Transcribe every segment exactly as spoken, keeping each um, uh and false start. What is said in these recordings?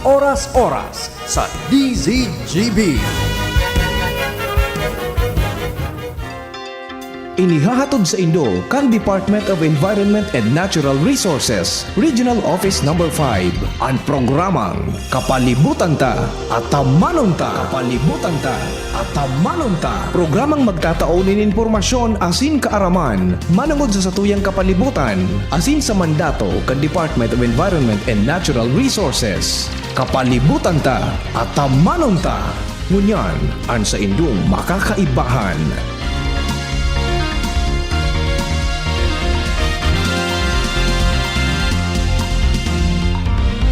Oras-oras sa D Z G B. Inihahatod sa indo kan Department of Environment and Natural Resources, Regional Office Number five, an programang Kapalibutan Ta, Atamanon Ta. Kapalibutan Ta, Atamanon Ta. Programang magtatao nin impormasyon asin kaaraman manungod sa satuyang kapalibutan asin sa mandato kan Department of Environment and Natural Resources. Kapalibutan Ta, Atamanon Ta. Ngunyan, an saindong makakaibahan.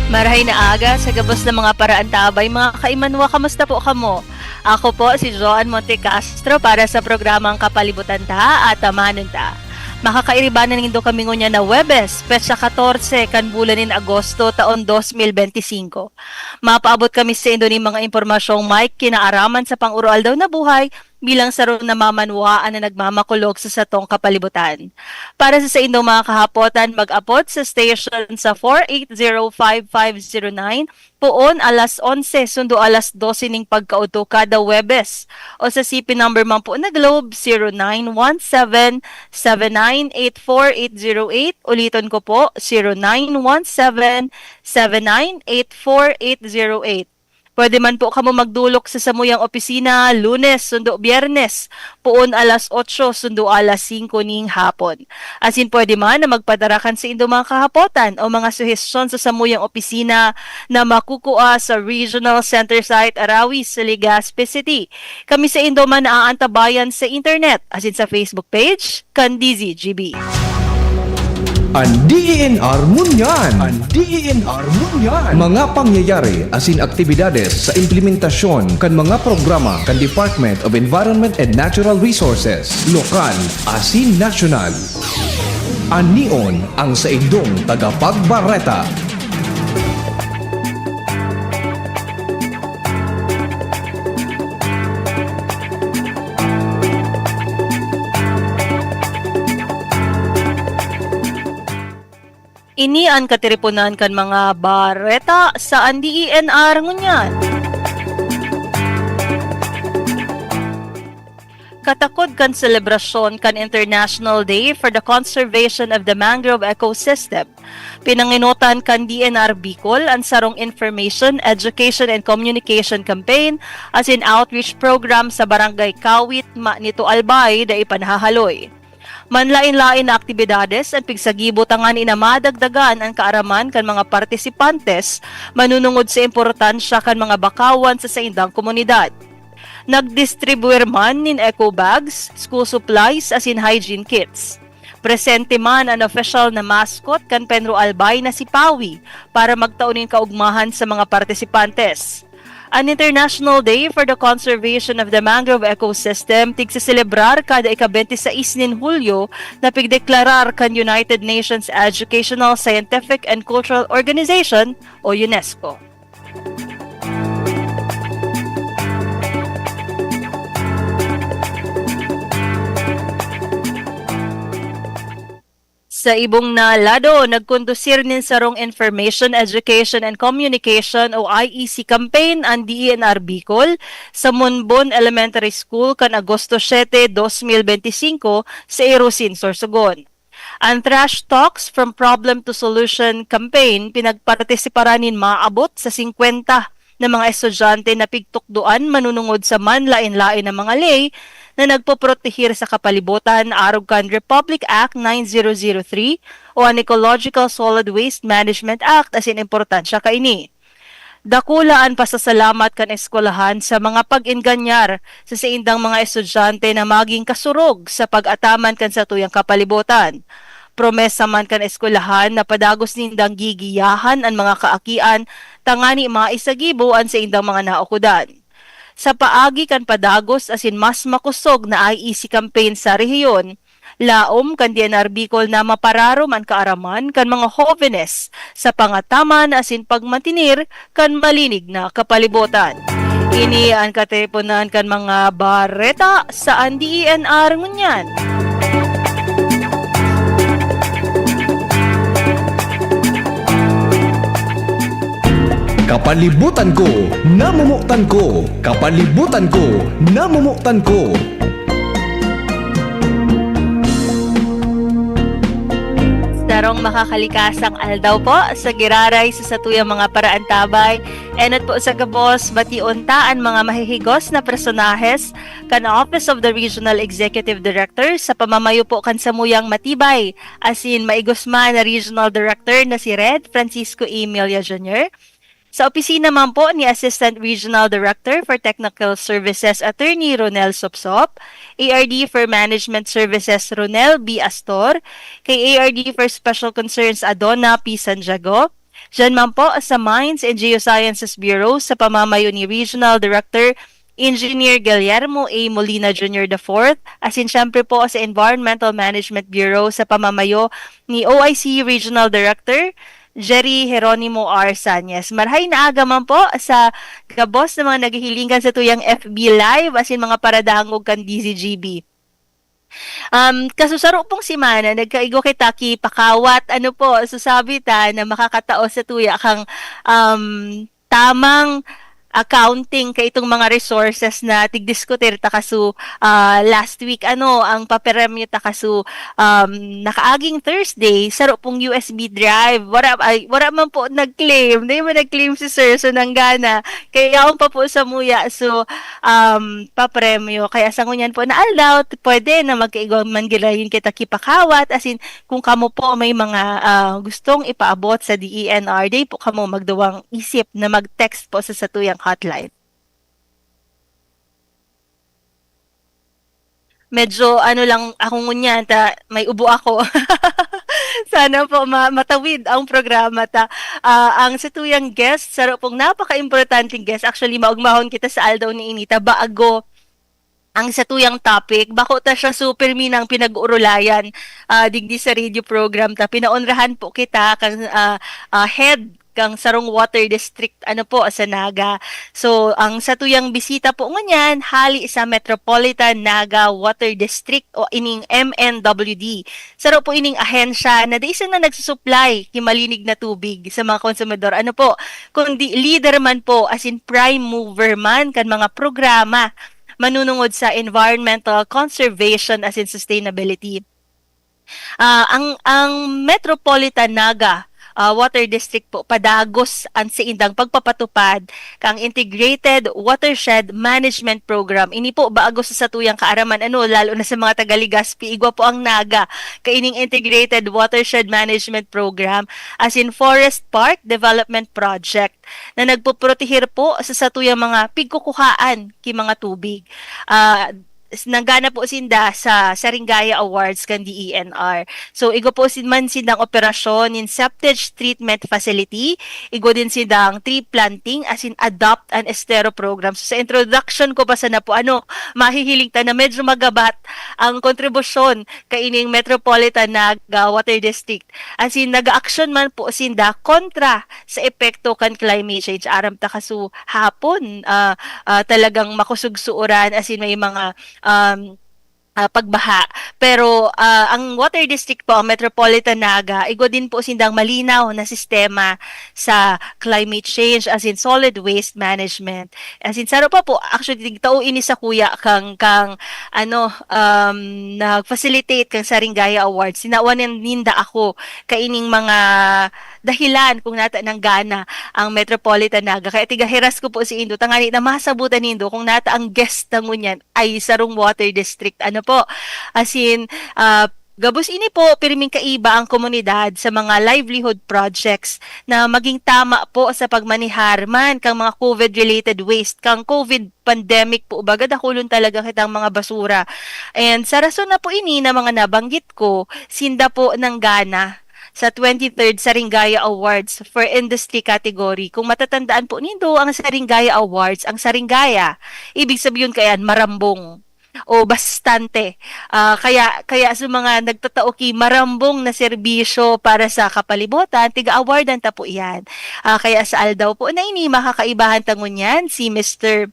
Marahay na aga sa gabos na mga paraantabay, mga kaimanwa, kamusta po kamo? Ako po si Joan Montecastro para sa programang Kapalibutan Ta, Atamanon Ta. Makakairiba na nindo kami ngunyan na Huwebes, petsa katorse kan bulan nin Agosto, taon dos mil bente singko. Mapaabot kami saindo nin mga impormasyong may kinaaraman sa pang-aroaldaw na buhay bilang sarong namamanwaan na nagmamakulog sa satong kapalibutan. Para sa saindong mga kahapotan, mag-apod sa station sa four eight zero five five zero nine, poon alas onse sundo alas dose ning pagkaudto kada Huwebes, o sa C P number man po na Globe, zero nine one seven, seven nine eight four eight zero eight. Uliton ko po, zero nine one seven, seven nine eight four eight zero eight. Pwede man po kamo magdolok sa samuyang opisina Lunes sundo Biyernes, poon alas otso sundo alas singko ning hapon. Asin pwede man na magpadara kan saindong mga kahapotan o mga suhestyon sa samuyang opisina na makukua sa Regional Center Site, Arawi sa Legazpi City. Kami saindo man naaantabayan sa internet asin sa Facebook page kan D Z G B. An D E N R ngunyan. An D E N R ngunyan. Mga pangyayari asin aktibidades sa implementasyon kan mga programa kan Department of Environment and Natural Resources, lokal asin nasyonal. An Nion, ang saindong tagapagbareta. Ini an katiriponan kan mga bareta sa an D E N R ngunyan. Katakod kan selebrasyon kan International Day for the Conservation of the Mangrove Ecosystem, pinangenotan kan D E N R Bicol an sarong information, education and communication campaign asin outreach program sa Barangay Kawit, Manito, Albay, dai pa nahahaloy. Manlaen-laen na aktibidades an pigsagibo tanganing madagdagan an kaaraman kan mga partisipantes manunungod sa importansya kan mga bakawan sa saindang komunidad. Nagdistribuir man nin eco bags, school supplies asin hygiene kits. Presente man an opisyal na mascot kan Penro Albay na si Pawi para magtao nin kaugmahan sa mga partisipantes. An International Day for the Conservation of the Mangrove Ecosystem tigseselebrar kada ika-bente sais nin Hulyo na pigdeklarar kan United Nations Educational, Scientific and Cultural Organization o UNESCO. Sa ibong na lado, nagkondusir nin sarong Information, Education and Communication o I E C campaign an D E N R Bicol sa Monbon Elementary School kan Agosto siete, dos mil benti singko sa Irosin, Sorsogon. An Trash Talks from Problem to Solution campaign pinagpartisiparan nin maabot sa singkwenta na mga estudyante na pigtukdoan manunungod sa manlaen-laen na mga ley na nagpoproteher sa kapalibotan arog kan Republic Act nine zero zero three o an Ecological Solid Waste Management Act asin importansya kaini. Dakula an pasasalamat kan eskwelahan sa mga pag-enganyar sa saindang mga estudyante na magin kasurog sa pag-ataman kan satuyang kapalibotan. Promesa man kan eskwelahan na padagos nindang gigiyahan an mga kaakian tangani maisagibo an saindang mga naokodan. Sa paagi kan padagos asin mas makosog na I E C campaign sa rehiyon, laom kan D N R Bicol na mapararom an kaaraman kan mga hobenes sa pangataman asin pagmantener kan malinig na kapalibotan. Ini an katiponan kan mga bareta sa an D E N R ngunyan. Kapalibutan ko, namomotan ko. Kapalibutan ko, namomotan ko. Sarong makakalikasang aldaw po sa giraray sa satuyang mga paraantabay. Enot po sa gabos, bation ta an mga mahihigos na personahes kan Office of the Regional Executive Director sa pamamayo po kan samuyang matibay asin maigos man na Regional Director na si Red Francisco Emilia Junior. Sa opisina man po ni Assistant Regional Director for Technical Services Attorney Ronel Sopsop, A R D for Management Services Ronel B Astor, kay A R D for Special Concerns Adona P. Santiago, diyan man po sa Mines and Geosciences Bureau sa pamamayo ni Regional Director Engineer Guillermo A. Molina Junior the fourth, asin syempre po sa Environmental Management Bureau sa pamamayo ni O I C Regional Director Jerry Jeronimo R. Sanyes. Marhay na aga man po sa gabos na mga naghihiling kan satuyang F B Live asin mga paradangog kan D Z G B. Um, kasusaro pong semana, nagkaigo kita ki pakawat, ano po, susabi ta na makakatao sa tuya kang um, tamang accounting kaitong mga resources na tigdiskutir ta kaso ah, last week ano ang papremyo ta kaso um, nakaaging Thursday saro pong U S B drive, wala ay wala man po nag-claim, di man nag-claim si sir, so nanggana kaya yaon pa po samuya so um, papremyo, kaya sa ngunyan po na aldaw pwede na magkaigo man girayon kita ki pakawat, as in kung kamo po may mga ah, gustong ipaabot sa D E N R, di po kamo magduwang isip na mag-text po sa satuyang hotline. Medyo ano lang ako ngunyan, ta may ubo ako. Sana po ma- matawid ang programa ta. Ah, ang satuyang guest, saro pong napaka-importanteng guest. Actually, maugmahon kita sa aldaw ni inita. Baago ang satuyang topic, bako ta siya super minang pinag-urulayan ah, digdi sa radio program ta. Pinaonrahan po kita kan ah, ah, head kang sarong water district ano po sa Naga. So ang satuyang bisita po ngunyan hali sa Metropolitan Naga Water District o ining M N W D. Saro po ining ahensya na dai sana nagsusuplay ki malinig na tubig sa mga konsumidor ano po, kundi leader man po as in prime mover man kan mga programa manunungod sa environmental conservation as in sustainability. Ah, ang ang Metropolitan Naga ah, Water District po padagos an saindang pagpapatupad kang Integrated Watershed Management Program. Ini po bago sa satuyang kaaraman ano, lalo na sa mga taga Legazpi, igwa po ang Naga kaining Integrated Watershed Management Program as in Forest Park Development Project na nagpoproteher po sa satuyang mga pigkukuhaan ki mga tubig. Ah, nanggana po sinda sa Saringaya Awards kan D E N R. So, igwa po sin man sindang operasyon nin septage treatment facility, igwa din sindang tree planting as in adopt an estero program. So, sa introduction ko pa sana po, ano, mahihiling ta na medyo magabat ang kontribusyon kaining Metropolitan Naga Water District. As in, nag-aaksyon man po sinda kontra sa epekto kan climate change. Aram ta kaso hapon, ah, ah, talagang makusog sa uran, as in may mga um, ah, pagbaha. Pero ah, ang water district po, ang Metropolitan Naga, igwa din po sindang malinaw na sistema sa climate change, as in solid waste management. As in, saro pa po, actually, tigtao ini sa kuya kang, kang ano, um, nag-facilitate kang Saringaya Awards. Sinawan ninda ako kaining mga dahilan kung nata nanggana ang Metropolitan Naga. Kaya tigahiras ko po si Indo, tangani na masabutan nindo kung nata ang guest na ngunyan ay sarong water district. Ano po? As in, ah, gabos ini po, pirming kaiba ang komunidad sa mga livelihood projects na maging tama po sa pagmanihar man kang mga COVID-related waste, kang COVID pandemic po, baga dakulon talaga kitang mga basura. And sa rason na po ini na mga nabanggit ko, sinda po nanggana sa twenty-third Saringaya Awards for Industry category. Kung matatandaan po nindo ang Saringaya Awards, ang Saringaya, ibig sabihin kayan, marambong o bastante. Ah, kaya kaya sa mga nagtatao ki marambong na serbisyo para sa kapalibutan, tiga-awardan ta po iyan. Ah, kaya sa aldaw po na ini, makakaibahan ta ngunyan si Mister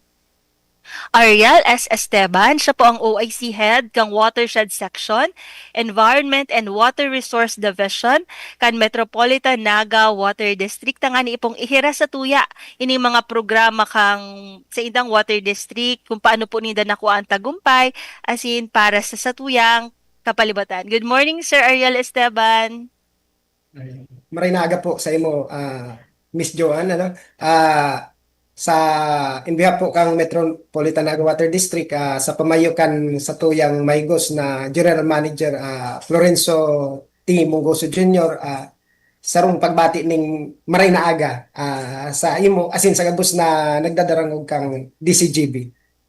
Ariel S. Esteban, siya po ang O I C Head kan Watershed Section, Environment and Water Resource Division kan Metropolitan Naga Water District, tanganing pong ihiras sa tuya ini mga programa kan saindang Water District, kung paano po ninda nakuha ang tagumpay, asin para sa satuyang kapalibatan. Good morning, Sir Ariel Esteban. Ay, maray na aga po sa imo, ah, Miss Joanne, ano? Ah, sa in behalf po kang Metropolitan Naga Water District, ah, sa pamayo kan satuyang maigos na General Manager, ah, Florenzo T. Mongoso Junior, ah, sarong pagbati ning maray na aga, ah, sa imo asin sa gabos na nagdadarangog kang D C G B.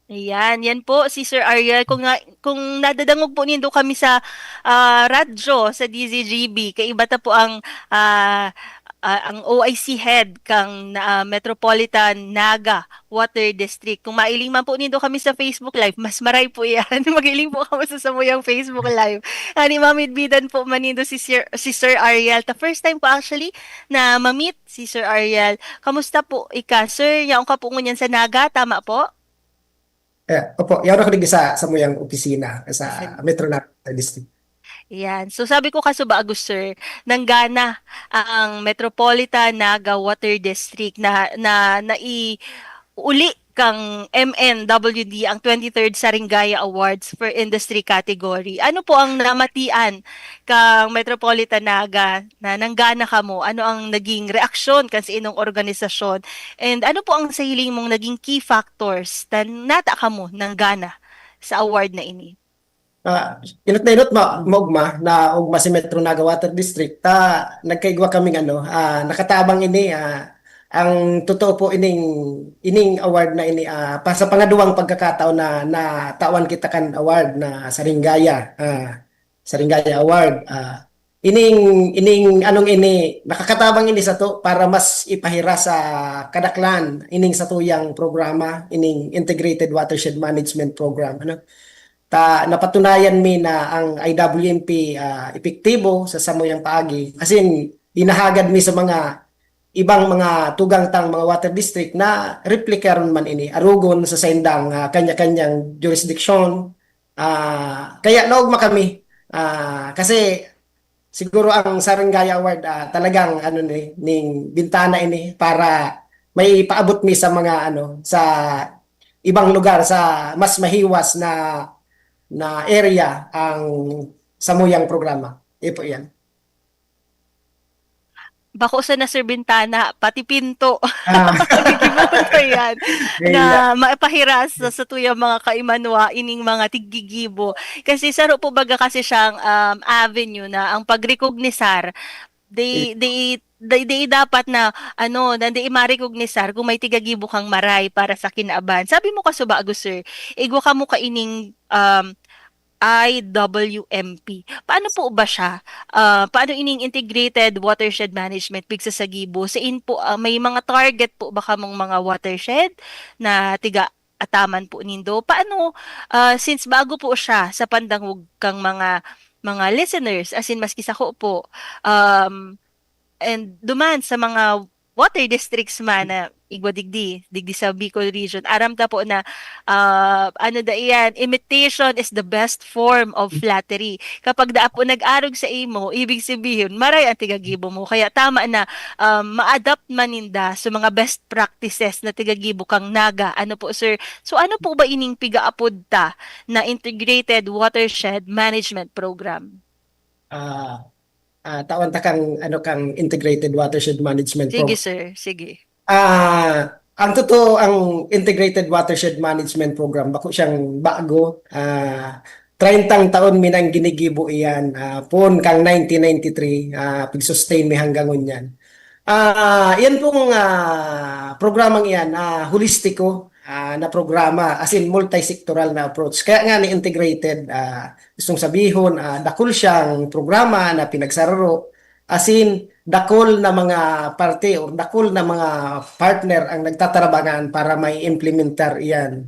Ayan, yan po si Sir Ariel. Kung na, kung nadadangog po nindo kami sa ah, radyo sa D Z G B, kaiba ta po ang ah, ah, ang O I C head kang ah, Metropolitan Naga Water District. Kung mailing man po nindo kami sa Facebook Live, mas maray po yan. Magiling po kamo sa samuyang Facebook Live. Ani, mamidbidan po man nindo si Sir, si Sir Ariel. Ta first time po actually na ma-meet si Sir Ariel. Kamusta po ika, Sir? Yaon ka po ngunyan sa Naga, tama po? Eh, opo, yaon ako digdi sa samuyang opisina sa Sa Metro Naga District. Yan. So sabi ko kasubago, sir, nanggana ang Metropolitan Naga Water District na na naiuli kang M N W D ang twenty-third Saringaya Awards for Industry category. Ano po ang namatian kang Metropolitan Naga na nanggana kamo? Ano ang naging reaksyon kan sa inyong organisasyon? And ano po ang sa hiling mong naging key factors na nata kamo nanggana sa award na ini? Ah, inot na inot ma maogma na ogma si Metro Naga Water District ta nagkaigwa kaming ano, ah, nakatabang ini, ah, ang totoo po ining ining award na ini, ah, pa sa pangaduwang pagkakataon na natawan kita kan award na Saringaya, ah, Saringaya Award, ah, ining ining anong ini, nakakatabang ini sato para mas ipahiras sa kadaklan ining satuyang programa, ining Integrated Watershed Management Program, ano. Ta napatunayan mi na ang I W M P, ah, epektibo sa samuyang paagi. As in, hinahagad mi sa mga ibang mga tugang tang mga water district na replikaron man ini, arogon sa saindang, ah, kanya-kanyang jurisdiction. Ah, kaya naogma kami, ah, kasi siguro ang Saringaya Award, ah, talagang ano ni, ning bintana ini para maipaabot mi sa mga ano, sa ibang lugar, sa mas mahiwas na na area ang samuyang programa. Ipo iyan. Bako sana, sir, bintana, pati pinto. Ah, Gigibohon ko yan. Kaya, Na maipahiras sa satuyang mga kaimanwa ining mga tiggigibo. Kasi saro po baga kasi siyang um, avenue na ang pagrekognisar, they, it, they, they, they dapat na ano na di marekognisar kung may tigagibo kang maray para sa kinaban. Sabi mo kasubago, sir, igwa kamo kaining um, I W M P. Paano po ba siya? Ah, paano ining integrated watershed management pigsasagibo? Sain po, ah, may mga target po ba kamong mga watershed na tiga ataman po nindo? Paano, ah, since bago po siya sa pandangog kang mga mga listeners, as in maski sako po, um, and duman sa mga water districts man na igwa digdi, digdi sa Bicol region, aram ta po na ah, ano da iyan, imitation is the best form of flattery. Kapag daa po nag-arog sa imo, ibig sabihin, maray ang tigagibo mo. Kaya tama na um, ma-adapt man ninda sa mga best practices na tigagibo kang Naga. Ano po, sir? So ano po ba ining pigaapod ta na Integrated Watershed Management Program? ah, ah, tawan ta kang ano, kang Integrated Watershed Management Sige, Program. Sir. Sige. Ah, ang totoo, ang Integrated Watershed Management Program, bako siyang bago. Ah, treyntang taon mi nang ginigibo iyan. Ah, poon kang nineteen ninety-three, ah, pig-sustain mi hanggang ngunyan. Ah, iyan pong ah, programang iyan, ah, holistiko ah, na programa, as in multi-sectoral na approach. Kaya nga ni integrated, ah, gustong sabihon, ah, dakul siyang programa na pinagsararo, as in dakul na mga parte or dakul na mga partner ang nagtatarabangan para may implementar iyan.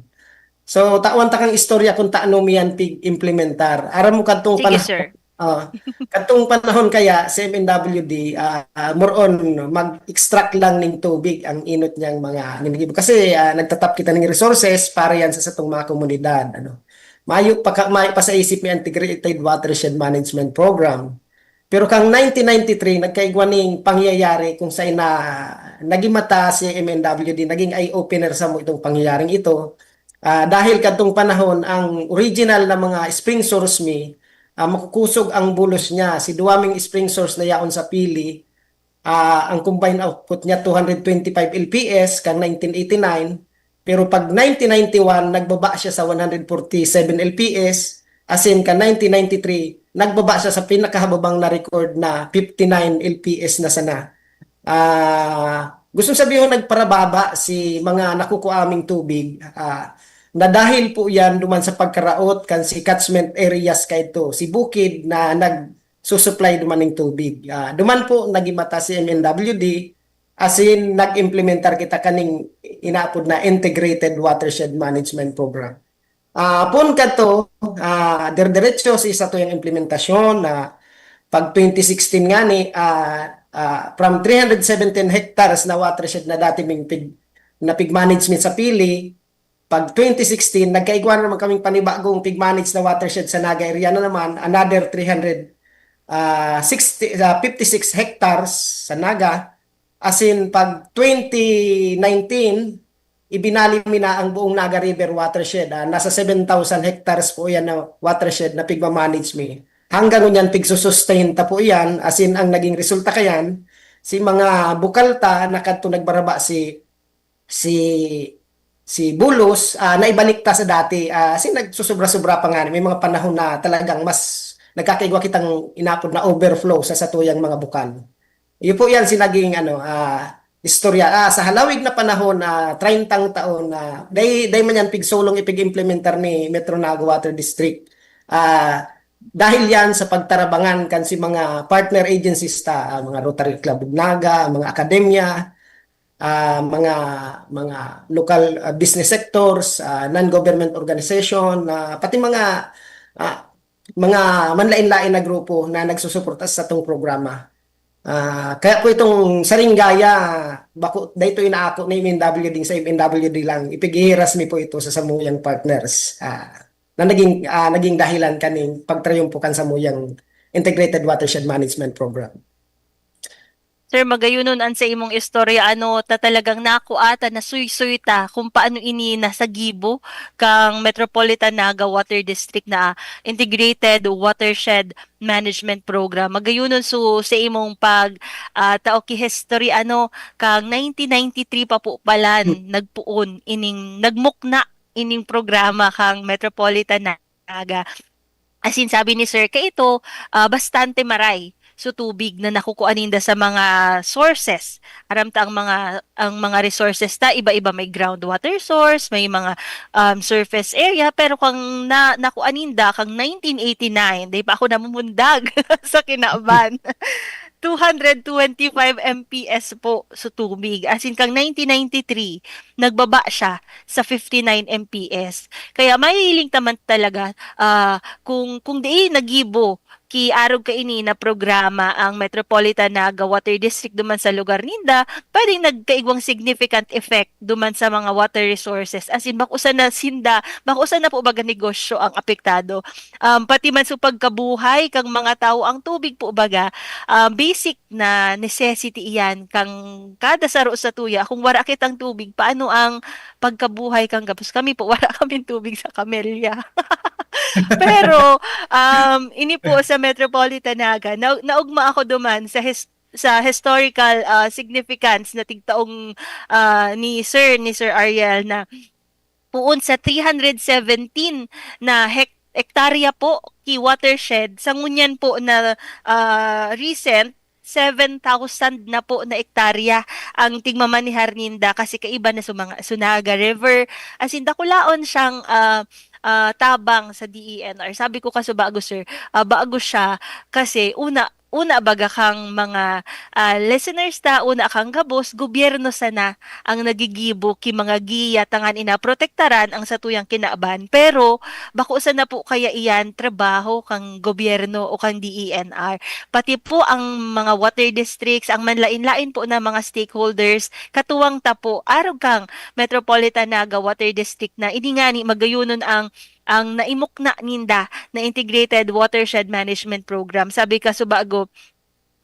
So, tawan ta kang istorya kung taano mi yan pig-implementar. Aram mo kadtong Sige, panahon, sir. Ah, katong panahon kaya, sa M N W D, ah, ah, more on mag-extract lang ning tubig ang inot niyang mga ninigibo. Kasi, ah, nagtatap kita ning resources para yan sa satong mga komunidad, ano. Mayo pa ka, mayo pa sa isip may Integrated Watershed Management Program. Pero kang nineteen ninety-three, nagkaigwa ning pangyayari kung saan na naging mata si M N W D, naging eye-opener sa mo itong pangyayaring ito. Ah, dahil kadtong panahon, ang original na mga spring source mi, ah, makukusog ang bulos niya. Si duwa ming spring source na yaon sa Pili, ah, ang combined output niya two hundred twenty-five L P S kan nineteen eighty-nine, pero pag nineteen ninety-one, nagbaba siya sa one hundred forty-seven L P S, asin kan nineteen ninety-three, nagbaba siya sa pinakahababang na record na fifty-nine L P S na sana. Ah, gustong sabihon, nagparababa si mga nakukuha ming tubig, ah, na dahil po yan duman sa pagkaraot kan si catchment areas kaito, si bukid na nagsusupply duman ning tubig. Ah, duman po naging mata si M N W D, asin nag-implementar kita kaning inaapod na Integrated Watershed Management Program. Ah, poon kadto, ah, dire-diretso sa satuyang implementasyon na pag twenty sixteen ngani, ah, ah, from three hundred seventeen hectares na watershed na dati ming pig-, na pig-manage mi sa Pili, pag twenty sixteen, nagkaigwa na naman kaming panibagong pig-manage na watershed sa Naga area na naman, another three hundred, ah, sixty, ah, fifty-six hectares sa Naga. Asin pag twenty nineteen, ibinali mi na ang buong Naga River watershed. Ah, nasa seven thousand hectares po yan na watershed na pigmamanage mi. Hanggang ngunyan, pigsusustain ta po yan. Asin ang naging resulta kayan, si mga bukal ta na kadto nagbaraba si, si, si bulos, ah, naibalik ta sa dati. Ah, asin nagsusubra-subra pa nga. May mga panahon na talagang mas nagkakaigwa kitang inapod na overflow sa satuyang mga bukal. Iyo po yan si naging, ano, ah, istorya. Ah, sa halawig na panahon, ah, treyntang taon, na dai, dai man yan pigsulong ipig-implementar ni Metro Naga Water District. Ah, dahil yan sa pagtarabangan kan si mga partner agencies ta, ah, mga Rotary Club of Naga, mga akademya, ah, mga, mga local, ah, business sectors, ah, non-government organization, ah, pati mga, ah, mga manlain-lain na grupo na nagsusuporta sa atong programa. Ah, kaya po itong saring gaya, bako, dai ito inaako ni M N W D, sa M N W D lang, ipighihiras mi po ito sa samuyang partners, ah, na naging, ah, naging dahilan kaning pagtrayumpo kan samuyang Integrated Watershed Management Program. Sir, magayunon an sa imong istorya, ano, ta talagang nakua ta, nasuysoy ta kung paano ini nasagibo kang Metropolitan Naga Water District na Integrated Watershed Management Program. Magayunon so sa imong pag, ah, tao ki history, ano, kang nineteen ninety-three pa po palan nagpoon ining, nagmukna ining programa kang Metropolitan Naga. As in, sabi ni Sir, kaito, ah, bastante maray so tubig na nakukuha ninda sa mga sources. Aram ta ang mga, ang mga resources ta, iba-iba, may groundwater source, may mga, um, surface area, pero kang na, nakuha ninda kang nineteen eighty-nine, dai pa ako namumundag sa kinaban. two hundred twenty-five M P S po so tubig. As in, kang nineteen ninety-three, nagbaba siya sa fifty-nine M P S. Kaya mahihiling ta man talaga, ah, kung, kung dai nagibo ki arog kaini na programa ang Metropolitan Naga Water District duman sa lugar ninda, pwedeng nagkaigwang significant effect duman sa mga water resources. As in, bako sana sinda, bako sana po baga negosyo ang apektado. Um, pati man sa pagkabuhay kang mga tawo, ang tubig po baga, ah, basic na necessity iyan kang kada saro sa tuya. Kung wara kitang tubig, paano ang pagkabuhay kang gabos? Kami po, wara kaming tubig sa kamelya. Pero, um, ini po sa Metropolitan Naga, na, naugma ako duman sa his-, sa historical, ah, significance na tigtaong, ah, ni Sir, ni Sir Ariel, na poon sa three hundred seventeen na hek-, hektarya po ki watershed, sa ngunyan po na, ah, recent, seven thousand na po na hektarya ang tigmamanehar ninda kasi kaiba na sa mga Sunaga River. As in, dakulaon siyang, ah, ah, tabang sa D E N R. Sabi ko kaso bago, sir, ah, bago siya kasi una, una baga kang mga, ah, listeners ta, una kang gabos, gobyerno sana ang nagigibo ki mga giya tanganing protektaran ang satuyang kinaban. Pero bako sana po kaya iyan trabaho kang gobyerno o kang D E N R. Pati po ang mga water districts, ang manlain-lain po na mga stakeholders, katuwang ta po arog kang Metropolitan Naga Water District na ini ngani magayunon ang, ang naimukna ninda na Integrated Watershed Management Program. Sabi ka, subago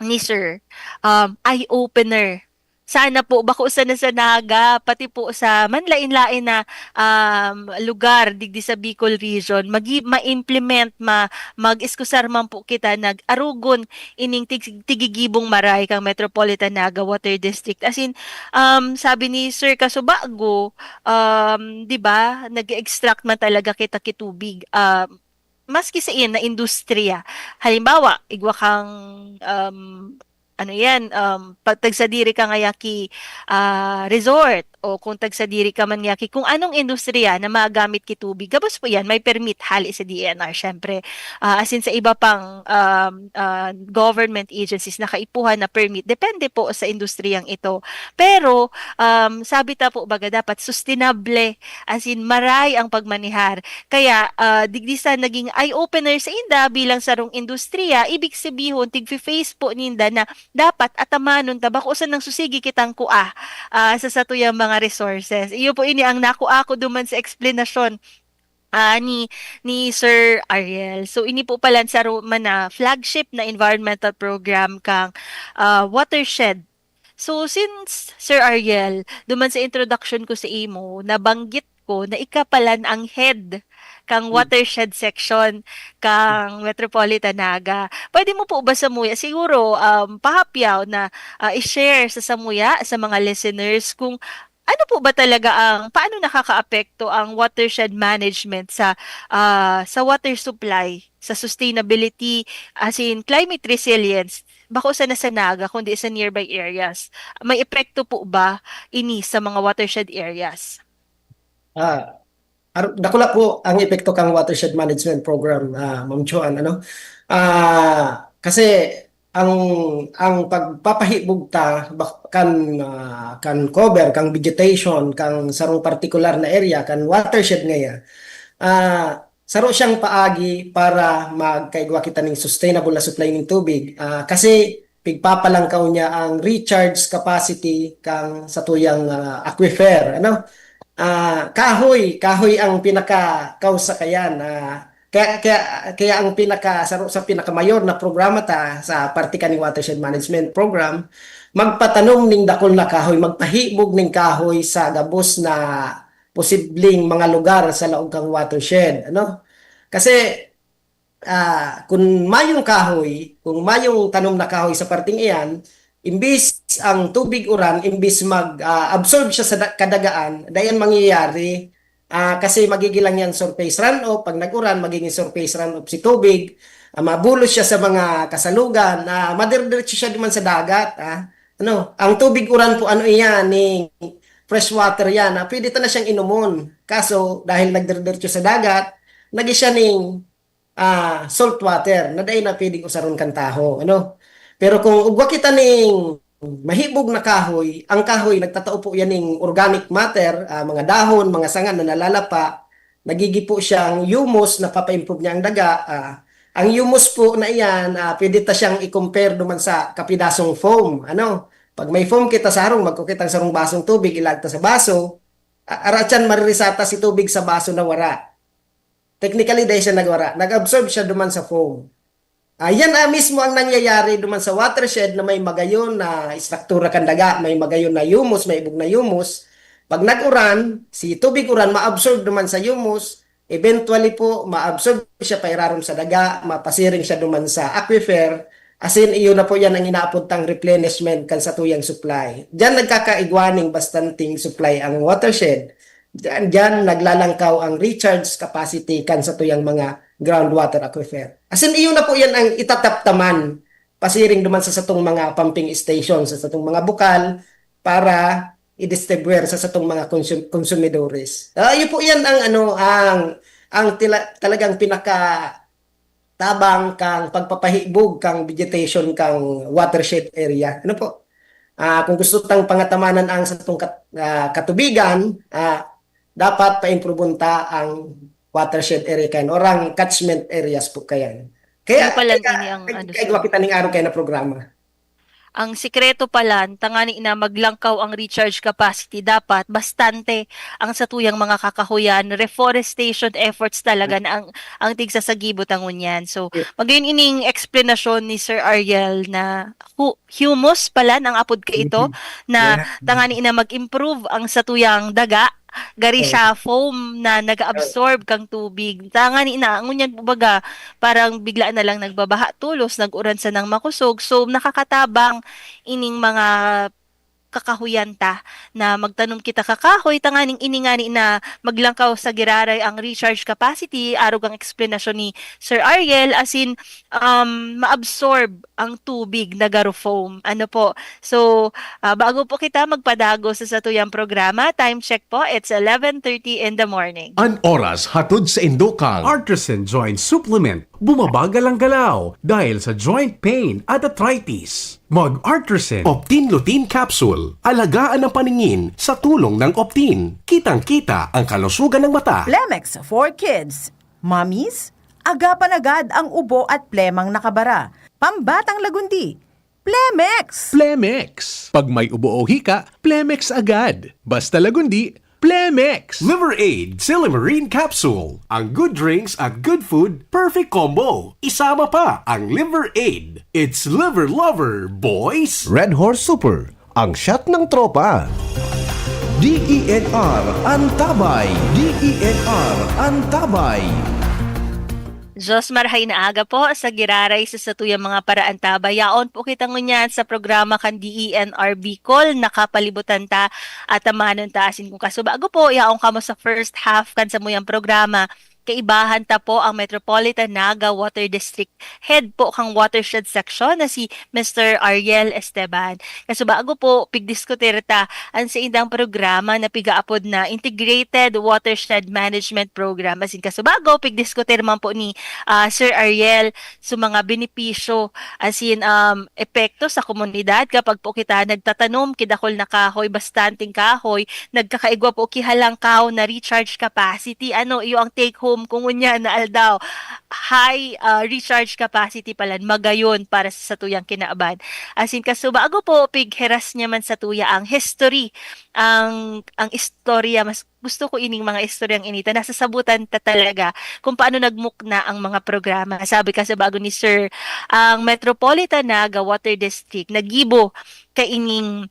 ni Sir, um, eye-opener. Sana po, bako sana sa Naga, pati po sa manlain-lain na, um, lugar digdi sa Bicol Region, magi-, ma-implement, ma-, mag-iskusar man po kita, nag-arugon ining tig-, tigigibong maray kang Metropolitan Naga Water District. As in, um, sabi ni Sir Kasubago, um, di ba, nag-extract man talaga kita ki tubig. Um, maski sa iyan na industriya. Halimbawa, igwa kang, um, ano yan, um, pag tagsadiri ka ngaya ki, ah, resort, o kung tagsadiri ka man ngaya ki kung anong industriya na magamit ki tubig, gabos po yan, may permit hali sa D E N R, syempre. Ah, as in, sa iba pang, um, ah, government agencies na kaipuhan na permit, depende po sa industriyang ito. Pero, um, sabi ta po, baga dapat sustainable, as in, maray ang pagmanihar. Kaya, ah, digdi sa naging eye-opener sa inda bilang sarong industriya, ibig sabihon, tigfi-face po ninda na dapat atamanon ta, bako sanang susigi kitang kua, ah, sa satuyang mga resources. Iyo po ini ang nakua ko duman sa eksplanasyon, ah, ni, ni Sir Ariel. So, ini po pala saro man na flagship na environmental program kang, ah, Watershed. So, since, Sir Ariel, duman sa introduction ko sa imo, nabanggit ko na ika palan ang head kang Hmm. Watershed Section kang Metropolitan Naga. Pwede mo po ba samuya, siguro, um, pahapyaw na, ah, i-share sa samuya, sa mga listeners, kung ano po ba talaga ang, paano nakakaapekto ang watershed management sa, ah, sa water supply, sa sustainability, as in climate resilience, bako sana sa Naga, kundi sa nearby areas? May epekto po ba ini sa mga watershed areas? Ah, ar-, dakula po ang epekto kang watershed management program, ah, Ma'am Joan, ano? Ah, kasi ang, ang pagpapahibog ta bak-, kan, ah, kan cover, kan vegetation, kan sarong partikular na area, kan watershed ngaya, ah, saro siyang paagi para magkaigwa kita ning sustainable na supply ning tubig. Ah, kasi pigpapalangkaw niya ang recharge capacity kan satuyang, ah, aquifer, ano? Ah, kahoy, kahoy ang pinaka-cause sa kayan. Ah, kaya, kaya, kaya ang pinaka-, saro sa pinakamayor na programa ta sa parte kaning Watershed Management Program, magpatanom ning dakul na kahoy, magpahibog ning kahoy sa gabos na posibleng mga lugar sa laog kang watershed, ano? Kasi, ah, kung mayong kahoy, kung mayong tanom na kahoy sa parteng iyan, imbis ang tubig uran, imbis mag, ah, absorb siya sa da-, kadagaan, dayan mangyayari, ah, kasi magiging lang yan surface runoff. Pag nag-uran, magiging surface runoff si tubig. Ah, mabulos siya sa mga kasalugan. Ah, madirdiretso siya duman sa dagat, ah. Ano, ang tubig uran po, ano iyan, ni fresh water yan. Ah, pwede ta na siyang inumon. Kaso, dahil nagdiretso sa dagat, nagi siya ning, ah, salt water na dai na pwedeng usaron kan tawo, ano? Pero kung ugwa kita ning mahibog na kahoy, ang kahoy nagtatao po yan ning organic matter, ah, mga dahon, mga sanga na nalalapa, nagigipo siyang humus, napapa-improve niya ang daga. Ah, ang humus po na iyan, ah, pwede ta siyang i-compare duman sa kapidasong foam, ano? Pag may foam kita sa harong, magkukitang sarong basong tubig, ilag ta sa baso, a-, aratyan maririsata si tubig sa baso na wara. Technically, dai siya nagwara. Nag-absorb siya duman sa foam. Ah, yan, ah, mismo ang nangyayari duman sa watershed na may magayon na istruktura kan daga, may magayon na humus, may ibog na humus. Pag nag-uran, si tubig uran maabsorb duman sa humus, eventually po, maabsorb siya pairarom sa daga, mapasiring siya duman sa aquifer, asin iyo na po yan ang inaapod tang replenishment kan satuyang supply. Diyan nagkakaigwa ning bastanting supply ang watershed. Diyan, diyan naglalangkaw ang recharge capacity kan satuyang mga groundwater aquifer. Asin iyo na po yan ang itataptaman pasiring duman sa satong mga pumping station, sa satong mga bukal para i-distribuer sa satong mga konsum-, konsumidores. Ah, iyo po yan ang ano, ang, ang tila-, talagang pinaka tabang kang pagpapahibog kang vegetation kang watershed area. Ano po? Ah, kung gusto tang pangatamanan ang satong kat-, ah, katubigan, ah, dapat paimprubon ta ang watershed area kayan or ang catchment areas po kayan. Kaya, Ano pala kaya, ini ang kaya, ano, kaya sir? kita ning araw kayo na programa. Ang sikreto pala, tangani na maglangkaw ang recharge capacity, dapat bastante ang satuyang mga kakahuyan, reforestation efforts talaga na ang, ang tigsasagibo ta ngunyan. So, Yeah. Magayon ining eksplanasyon ni Sir Ariel na hu-, humus pala ang apod ka ito, Mhm. na Yeah. tangani na mag-improve ang satuyang daga, gari Oh. siya foam na nag-absorb kang tubig. Tangani na, ngunyan, kumbaga, parang bigla na lang nagbabaha tulos, nag-uran sanang makusog. So, nakakatabang ining mga kakahuyan ta na magtanom kita kakahoy, tanganing ini ngani na maglangkaw sa giraray ang recharge capacity, arog ang eksplanasyon ni Sir Ariel, as in, um, maabsorb ang tubig na garo foam. Ano po? So, ah, bago po kita magpadagos sa satuyang programa, time check po, it's eleven thirty in the morning. An oras hatod sa indokang Artisan Joint Supplement. Bumabagal ang galaw dahil sa joint pain at arthritis. Mag Artisan Optin Lutein Capsule. Alagaan ang paningin sa tulong ng Optin. Kitang-kita ang kalusugan ng mata. Plemex for Kids. Mommies, agapan agad ang ubo at plemang nakabara. Pambatang lagundi. Plemex! Plemex. Pag may ubo o hika, Plemex agad. Basta lagundi, Plemex. Liver Aid Silimarine Capsule. Ang good drinks at good food, perfect combo. Isama pa ang Liver Aid. It's Liver Lover, boys! Red Horse Super, ang shot ng tropa. D E N R Antabay. D E N R Antabay. Diyos marhay na aga po sa giraray sa satuyang mga paraantabay. Yaon po kita ngunyan sa programa kan D E N R Bicol, nakapalibutan ta at tamanon ta asin kung kasubago po, yaon kamo sa first half kan samuyang programa. Kaibahan ta po ang Metropolitan Naga Water District Head po kang Watershed Section na si Mister Ariel Esteban. Kasubago po, pigdiskutir ta an saindang programa na pigaapod na Integrated Watershed Management Program. Asin kasubago, pigdiskutir man po ni, ah, Sir Ariel sa mga benepisyo, asin, um, epekto sa komunidad kapag po kita nagtatanom, kidakol na kahoy, bastanteng kahoy, nagkakaigwa po ki halangkaw na recharge capacity. Ano, iyo ang take home ko ngunyan na aldaw. High, ah, recharge capacity palan, magayon para sa satuyang kinaban. Asin kasubago po, pigheras niya man satuya ang history, ang, ang istorya. Mas gusto ko ining mga istoryang ini ta nasasabutan ta talaga kung paano nagmukna ang mga programa. Sabi kasubago ni Sir, ang Metropolitan Naga Water District nagibo kaining,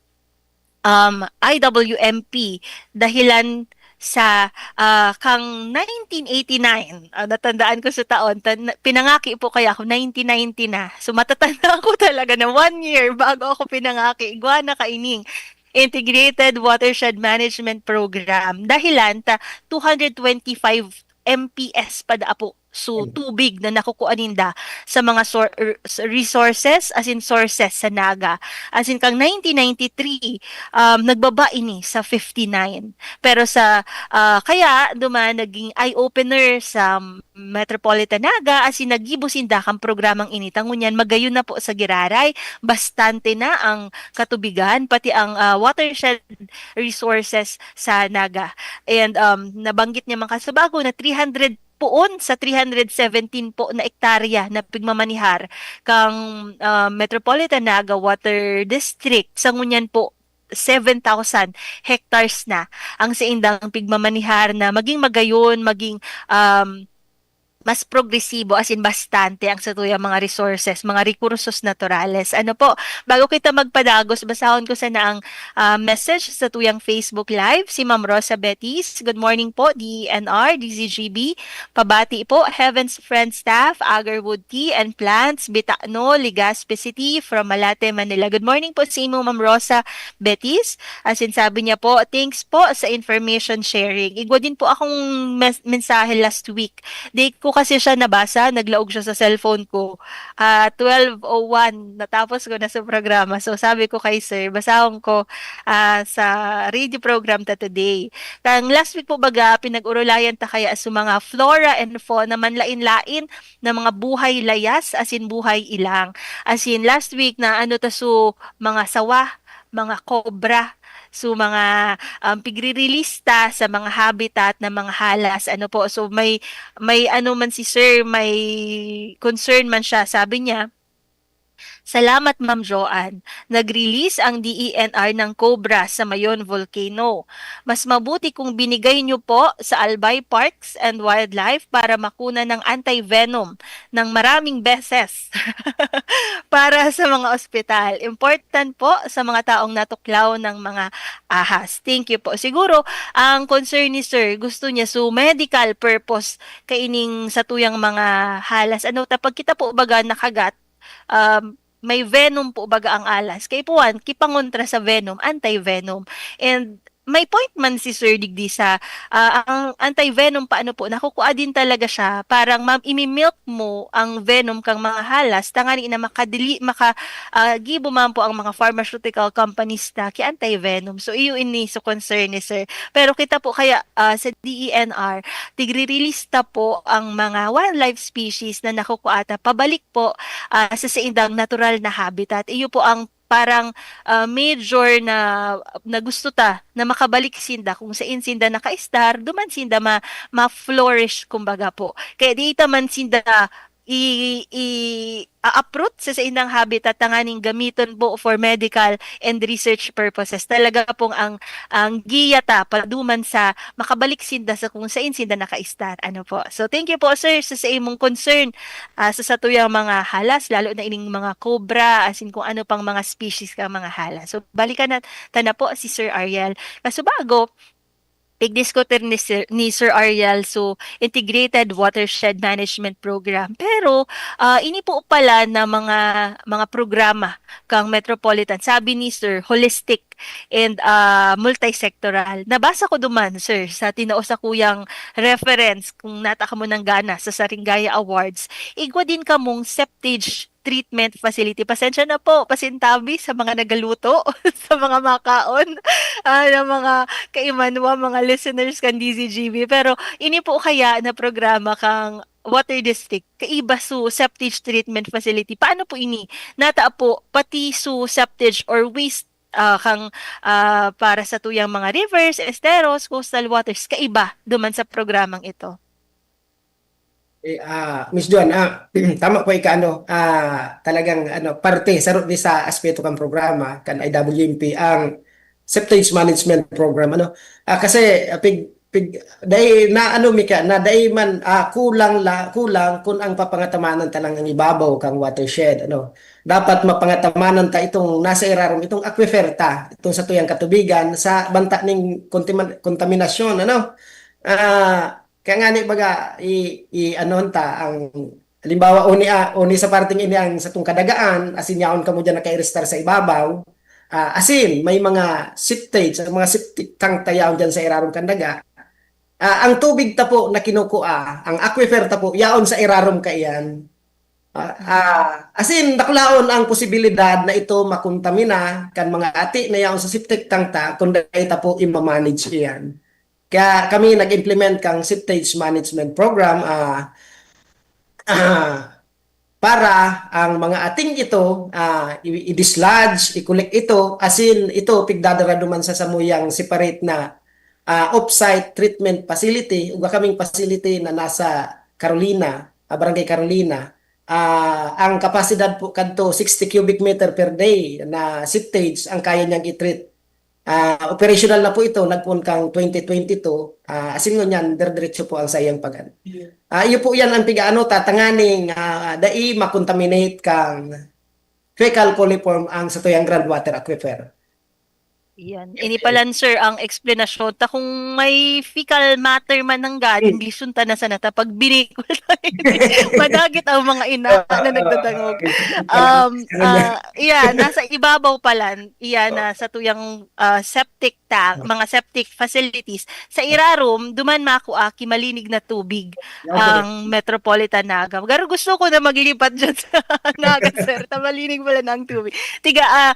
um, I W M P dahilan sa, ah, kang nineteen eighty-nine. Ah, natandaan ko sa taon, tan-, pinangaki po kaya ako, nineteen ninety na. So, matatanda ko talaga na one year bago ako pinangaki. Igwa na kaining Integrated Watershed Management Program. Dahilan ta two hundred twenty-five M P S pa daa po. So, Mm. tubig na nakukuha ninda sa mga sor-, er, s-, resources, asin sources sa Naga. Asin kang nineteen ninety-three, um, nagbaba ini sa fifty-nine. Pero sa, ah, kaya duman naging eye-opener sa Metropolitan Naga, asin nagibo sinda kan programang ini. Ta ngunyan, magayon na po sa giraray, bastante na ang katubigan, pati ang, ah, watershed resources sa Naga. And, um, nabanggit niya man kasubago na three hundred poon sa three hundred seventeen po na ektarya na pigmamanihar kang, ah, Metropolitan Naga Water District. Sa ngunyan po, seven thousand hectares na ang saindang pigmamanihar na maging magayon, maging, um, mas progresibo, asin bastante ang satuyang mga resources, mga rekursos naturales. Ano po, bago kita magpadagos, basahon ko sana ang, ah, message sa satuyang Facebook Live, si Ma'am Rosa Betis. Good morning po, D E N R, D Z G B. Pabati po, Heaven's Friend Staff, Agarwood Tea and Plants, Bitano, Legazpi City, from Malate, Manila. Good morning po sa imo, Ma'am Rosa Betis. Asin sabi niya po, "Thanks po sa information sharing." Igwa din po akong mes-, mensahe last week. Di ko kasi siya nabasa, naglaog siya sa cellphone ko. Ah, twelve oh one, natapos ko na sa programa. So, sabi ko kay sir, basahon ko, ah, sa radio program ta today. Kang last week po baga, pinag-urulayan ta kaya sa mga flora and fauna, manlain-lain na mga buhay layas, asin buhay ilang. Asin last week na ano ta, so, mga sawa, mga kobra, so, mga, um, pigre-release ta sa mga habitat na mga halas, ano po. So, may, may ano man si sir, may concern man siya, sabi niya, "Salamat, Ma'am Joanne. Nag-release ang D E N R ng cobra sa Mayon Volcano. Mas mabuti kung binigay niyo po sa Albay Parks and Wildlife para makuna ng anti-venom ng maraming beses para sa mga ospital. Important po sa mga taong natuklaw ng mga ahas." Thank you po. Siguro, ang concern ni sir, gusto niya, so, medical purpose kaining satuyang mga halas. Ano, ta, pag kita po baga nakagat, um, may venom po baga ang alas. Kaipuhan, kipangontra sa venom, anti-venom. And may point man si sir digdi sa, ah, ang anti-venom, paano po, nakukua din talaga siya, parang, ma'am, imi-milk mo ang venom kang mga halas, tangani na makadili-, maka-, ah, gibo man po ang mga pharmaceutical companies na ki-anti-venom. So, iyo ini so concern ni sir. Pero kita po kaya, ah, sa D E N R, tigre-release ta po ang mga wildlife species na nakukua ta pabalik po, ah, sa saindang natural na habitat. Iyo po ang parang, ah, major na, na gusto ta na makabalik sinda kung sain sinda nakaistar, duman sinda ma-, ma-flourish, kumbaga po. Kaya di ta man sinda i-, i-, a-uproot sa saindang habitat tanganing gamiton po for medical and research purposes. Talaga pong ang, ang giya ta paduman sa makabalik sinda sa kung sain sinda nakaistar. Ano po? So, thank you po, sir, sa, sa imong concern, ah, sa satuyang mga halas, lalo na ining mga cobra, asin kung ano pang mga species ka mga halas. So, balikan na, ta na po si Sir Ariel. Kaso bago, pigdiskutir ni Sir, ni Sir Ariel, so, Integrated Watershed Management Program. Pero, ah, ini po pala na mga, mga programa kang Metropolitan, sabi ni Sir, holistic and, ah, multisectoral. Nabasa ko duman, sir, sa tinao sakuyang reference, kung nata kamo nang gana, sa Saringaya Awards, igwa din kamong septage treatment facility. Pasensya na po, pasintabi sa mga nagaluto, sa mga makaon, ah, ng mga kaimanwa, mga listeners kan D Z G B. Pero ini po kaya na programa kang Water District, kaiba su septage treatment facility. Paano po ini? Nata po, pati su septage or waste, ah, kang, ah, para sa tuyang mga rivers, esteros, coastal waters, kaiba duman sa programang ito. Eh, ah, Miss Joan, ah, tama po ika, ano, ah, talagang, ano, parte, saro ni sa aspeto kan programa, kan I W M P, ang septage management program, ano. Ah, kasi, ah, pig-, pig-, dai na, ano, mi ka, na dai man, ah, kulang la, kulang kun ang papangatamanan ta lang ang ibabaw kang watershed, ano. Dapat mapangatamanan ta itong nasa irarom, itong aquifer ta, itong satuyang katubigan, sa banta ning kontima-, kontaminasyon, ano. Ah, kaya ngani baga, i-, i-, anon ta ang, halimbawa, uni, ah, uni sa parteng ini ang satong kadagaan, asin yaon kamo diyan nakairestar sa ibabaw, ah, asin may mga septage, ang mga septic tank ta yaon diyan sa irarom kan daga. Ah, ang tubig ta po na kinukua, ang aquifer ta po, yaon sa irarom kaiyan. Ah, ah, asin dakulaon ang posibilidad na ito makontamina kan mga ati na yaon sa septic tank ta kun dai ta po ima-manage iyan. Kaya kami nag-implement kang septage management program, ah, ah, para ang mga ating ito, ah, i-, i-dislodge, i-collect ito, asin ito pigdadara duman sa samuyang separate na, ah, off-site treatment facility, ug kaming facility na nasa Carolina, ah, Barangay Carolina. Ah, ang kapasidad po kadto, sixty cubic meter per day na septage ang kaya niyang i-treat. Ah, operational na po ito, nagpoon kang twenty twenty-two. Ah, asin ngunyan, dire-diretso po ang saiyang pag-, Yeah. Ah, iyo po yan ang pigaano ta tanganing, ah, dai makontaminate kang fecal coliform ang satuyang groundwater aquifer. Yan. Ini palan, sir, ang eksplanasyon ta kung may fecal matter man nanggad, Hmm. Englishon ta na sana ta pag Bicol. Madagit ang mga ina na nagdadangog. Um, ah, iya, nasa ibabaw palan, iya, na sa tuyang ah, septic tank, mga septic facilities. Sa irarom, duman makua ki malinig na tubig ang Metropolitan Naga. Pero gusto ko na maglipat dyan sa Naga, sir. Ta malinig pala na ang tubig. Tiga, ah,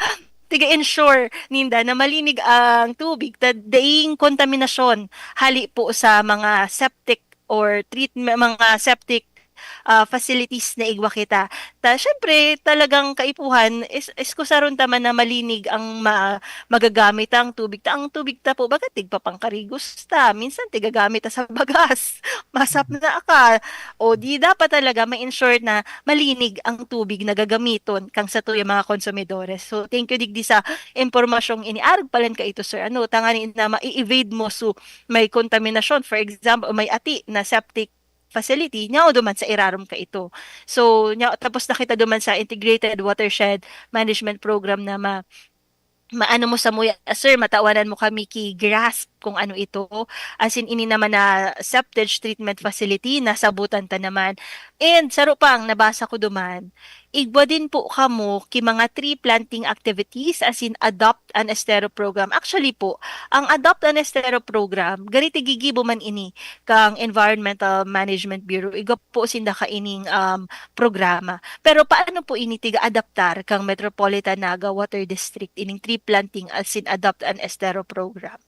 tiga-ensure ninda na malinig ang tubig, ta daing kontaminasyon hali po sa mga septic or treatment, mga septic ah, facilities na igwa kita. Ta, syempre, talagang kaipuhan, is, iskusaron ta man na malinig ang ma-, magagamit ang tubig. Ta, ang tubig ta po, baga tigpapangkarigos ta. Minsan, tigagamit ta sa bagas. Masap na ka. O di, dapat talaga ma-ensure na malinig ang tubig na gagamiton kang sa tuyang mga konsumidores. So, thank you, digdi sa impormasyong ini. Arog palan kaito, sir. Ano, tangani na ma-evade mo. So, may kontaminasyon. For example, may ati na septic facility, nya duman sa irarom kaito. So, nya, tapos na kita duman sa Integrated Watershed Management Program na ma-, maano mo samuya, sir, matawanan mo kami ki grasp kung ano ito. As in, ini naman na septage treatment facility, nasabutan ta naman. And saro pang nabasa ko duman, igwa din po kamo ki mga tree planting activities, as in adopt an estero program. Actually po, ang adopt an estero program, gari tigigibo man ini kang Environmental Management Bureau, igwa po sinda kaining, um, programa. Pero paano po ini tiga-adaptar kang Metropolitan Naga Water District, ining tree planting as in adopt an estero program?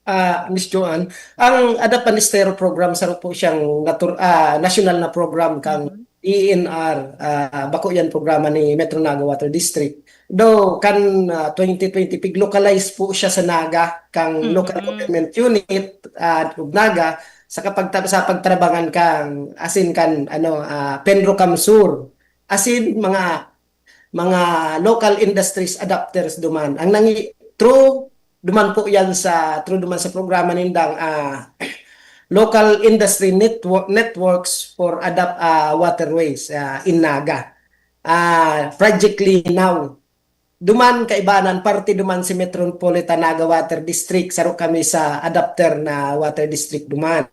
Ah, Miss Joanne, ang Adapt an Estero Program, saro po siyang natur-, ah, nasyonal na program kan Mhm. D E N R, ah, bako yan programa ni Metro Naga Water District. Though kan, ah, twenty twenty, pig-localize po siya sa Naga, kang Mhm. local government unit, ah, ug Naga, sa kapagta-, sa pagtrabangan kang, asin kan, ano, ah, PENROCAM Sur. Asin mga, mga local industries adapters duman. Ang nangi-, through duman po yan sa, through duman sa programa nindang, ah, Local Industry Network, Networks for Adapt, ah, Waterways, ah, in Naga. Ah, Project Linaw. Duman kaibanan, parte duman si Metropolitan Naga Water District, saro kami sa adapter na water district duman.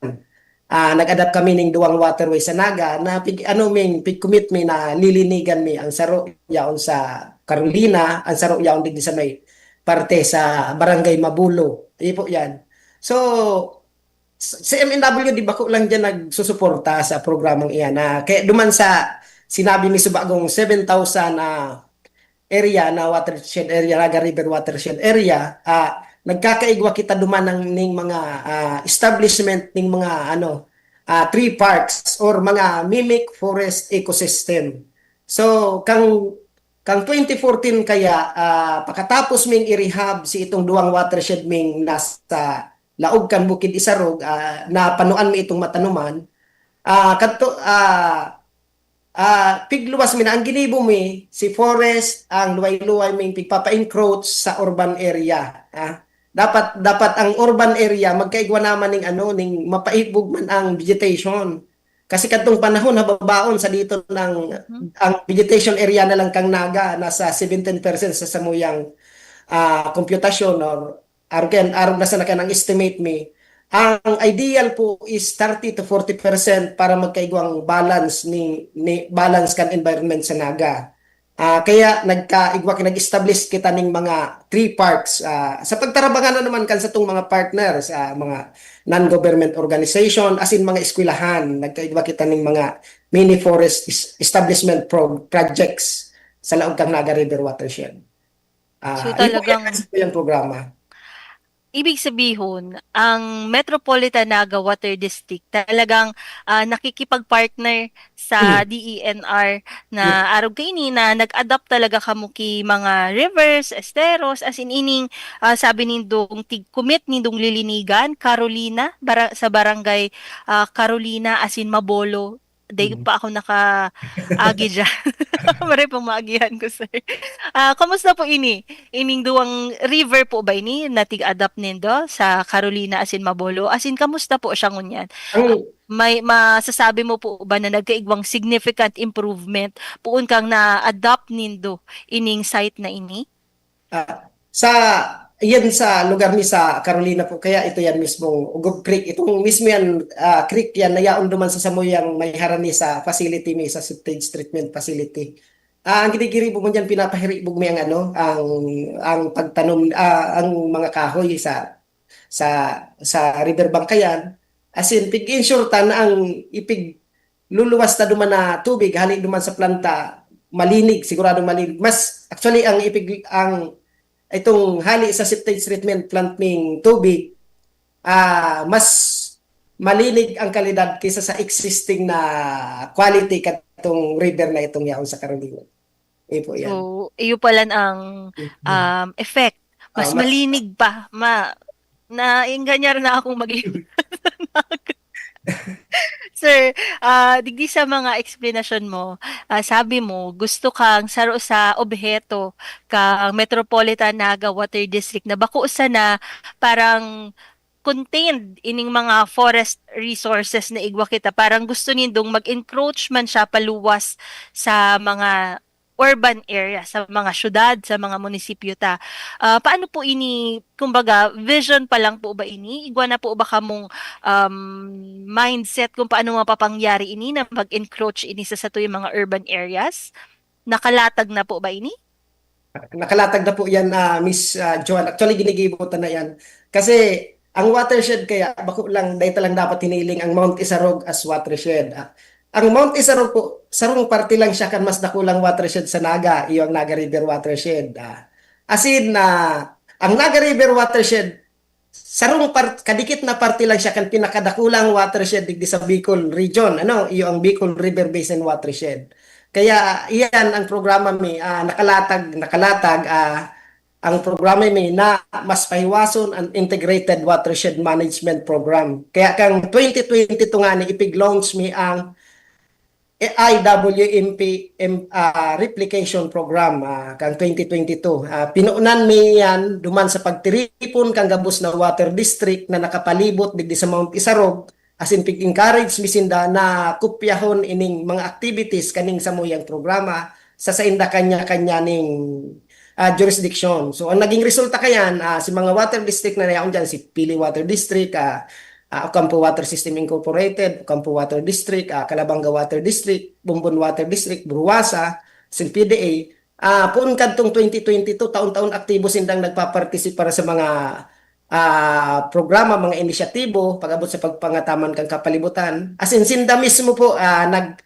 Ah, nag-adapt kami ning duwang waterway sa Naga na pig-, ano, ming, pig-commit mi na lilinigan mi. Ang saro yaon sa Carolina, ang saro yaon digdi sa may parte sa Barangay Mabulo. Iyo po yan. So, s-, si M N W D bako lang dyan nagsusuporta sa programang iyan. Na, kaya duman sa sinabi mi sa bagong seven thousand, ah, area na watershed area, Naga River watershed area, ah, nagkakaigwa kita duman ng, ning mga, ah, establishment ning mga, ano, ah, tree parks or mga mimic forest ecosystem. So, kang, kang twenty fourteen kaya, ah, pakatapos ming i-rehab si itong duwang watershed ming nasa laog kan Bukid Isarog, ah, napanuan mi itong matanuman. Ah, kadto, ah, ah, pigluwas mi na ang ginibo mi, si forest, ang luway-luway ming pigpapa-encroach sa urban area, ah. Dapat, dapat ang urban area magkaigwa naman ning ano, ning mapaibog man ang vegetation. Kasi kadtong panahon, hababaon sa dito ng, Mhm. ang vegetation area na lang kang Naga, nasa seventeen percent sa samuyang, ah, komputasyon or arog yan, arog na sana kaya ng estimate mi. Ang ideal po is thirty to forty percent para magkaigwang balance ni, ni balance kan environment sa Naga. Ah, kaya nagkaigwa, nag-establish kita ning mga tree parks, ah, sa pagtarabangan na naman kan satong mga partners, ah, mga non-government organization, as in mga eskwelahan, nagkaigwa kita ning mga mini forest es-, establishment pro-, projects sa laog kan Naga River watershed. Ah, So, yun po talagang yan, yun po yung programa. Ibig sabihon, ang Metropolitan Naga Water District talagang, ah, nakikipag-partner sa Hmm. D E N R Hmm. na arog kaini na nag-adapt talaga kamo ki mga rivers, esteros, as in ining, ah, sabi nindong tig-commit nindong lilinigan, Carolina, bara-, sa barangay, ah, Carolina, as in Mabolo. Dai Hmm. pa ako nakaagi diyan. Maray pang maagihan ko, sir. Ah, kamusta po ini? Ining duwang river po ba ini na tig-adapt nindo sa Carolina asin Mabolo? Asin kamusta po siya ngunyan? Ang May masasabi mo po ba na nagkaigwang significant improvement poon kang na-adapt nindo ining site na ini? Ah, Sa, yan sa lugar mi sa Carolina po, kaya ito yan mismong Ugob Creek. Itong mismo yan, ah, creek yan, na yaon duman sa samuyang may harani sa facility mi, sa sewage treatment facility. Ah, ang ginigiribo mo dyan, pinapahiribog mi ang ano, ang, ang pagtanom, ah, ang mga kahoy sa, sa, sa river bank yan. As in, pig-ensure ta na ang ipig luluwas ta duman na tubig, hali duman sa planta, malinig, siguradong malinig. Mas, actually, ang ipig-, ang, itong hali sa septic treatment plant ning tubig, ah, mas malinig ang kalidad kaysa sa existing na quality katong river na itong yaon sa Carolina. Iyo po yan. So, iyo pala ang, Mm. um, effect. Ah, Mas mas malinig pa. Ma-, naenganyar na akong mag-, Sir, ah, digdi sa mga eksplanasyon mo, ah, sabi mo, gusto kang saro sa obheto kang Metropolitan Naga Water District na bako sana parang contained ining mga forest resources na igwa kita. Parang gusto nindong mag-encroach man siya paluwas sa mga urban area, sa mga syudad, sa mga munisipyo ta. Ah, paano po ini, kumbaga, vision pa lang po ba ini? Igwa na po ba kamong, um, mindset kung paano mapapangyari ini na mag-encroach ini sa satoy mga urban areas? Nakalatag na po ba ini? Nakalatag na po yan, ah, Miss, ah, Joan. Actually, ginigibo ta na yan. Kasi ang watershed kaya, bako lang, dahil lang dapat hiniling ang Mount Isarog as watershed. Ah, ang Mount Isarog po, sarong parte lang siya kan mas dakulang watershed sa Naga, iyo ang Naga River Watershed. Ah, as in, ah, ang Naga River Watershed, sarong part-, kadikit na parte lang siya kan pinakadakulang watershed digdi sa Bicol Region, ano, iyo ang Bicol River Basin Watershed. Kaya iyan ang programa mi, ah, nakalatag, nakalatag, ah, ang programa mi na mas pahiwason ang Integrated Watershed Management Program. Kaya kang twenty twenty-two ngani, ipig-launch mi ang I W M P, em, ah, Replication Program, ah, kang twenty twenty-two. Ah, pinunan mi yan duman sa pagtiripon kang gabos na water district na nakapalibot digdi sa Mount Isarog, as in, pig-encourage mi sinda na kopyahon ining mga activities kaning samuyang programa sa sainda kanya-kanya ning, ah, jurisdiction. So, ang naging resulta kayan, ah, si mga water district na nayaon dyan, si Pili Water District, ah, ah, Ocampo Water System Incorporated, Ocampo Water District, ah, Calabanga Water District, Bombon Water District, Buruasa, sin P D A, ah, poon kadtong twenty twenty-two, taon-taon aktibo sindang nagpapartisipar sa mga, ah, programa, mga inisyatibo, pag-abot sa pagpangataman kan kapalibutan. As in, sinda mismo po, ah, nag-,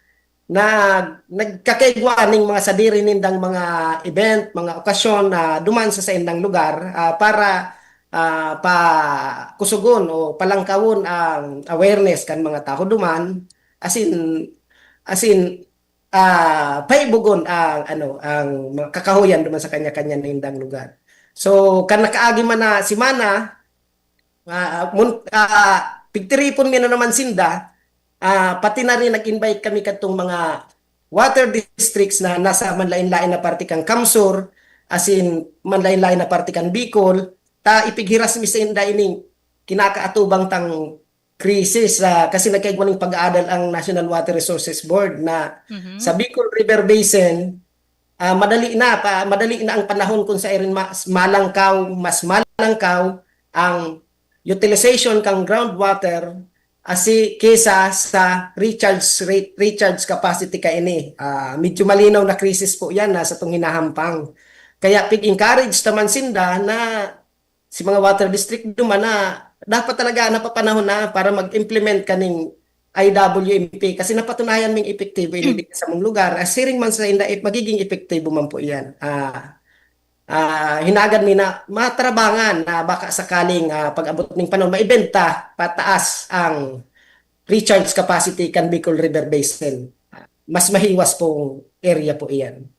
nag-, nagkakaigwa ning mga sadiri nindang mga event, mga okasyon na duman sa saindang lugar, ah, para, ah, pakusugon o palangkawon ang awareness kan mga tawo duman. As in, as in, ah, paibogon ang, ano, ang mga kakahuyan duman sa kanya-kanya nindang lugar. So, kan nakaagi man na semana, ah, mun-, ah, pigtiripon mi na naman sinda, ah, pati na rin nag-invite kami katong mga water districts na nasa manlain-lain na parte kan CamSur, as in, manlain-lain na parte kan Bicol, ta ipighiras mi sa inda ining kinakaatubang tang krisis, ah, kasi nagkaigwa ning pag-aadal ang National Water Resources Board na Mhm. sa Bicol River Basin, ah, madali na, pa, madali na ang panahon kung sa irin mas malangkaw, mas malangkaw ang utilization kang groundwater asi kesa sa recharge rate, recharge capacity kaini. Ah, medyo malinaw na krisis po yan na sa itong hinahampang. Kaya pig-encourage naman sinda na si mga water district duman na dapat talaga napapanahon na para mag-implement kaning I W M P kasi napatunayan ming epektibo ini dito sa mong lugar. Ah, siring man sa inda, eh, magiging epektibo man po iyan. Ah, ah, hinagad mi na matarabangan na baka sakaling, ah, pag-abot ning panahon, maibenta pataas ang recharge capacity kan Bicol River Basin. Ah, mas mahiwas pong area po iyan.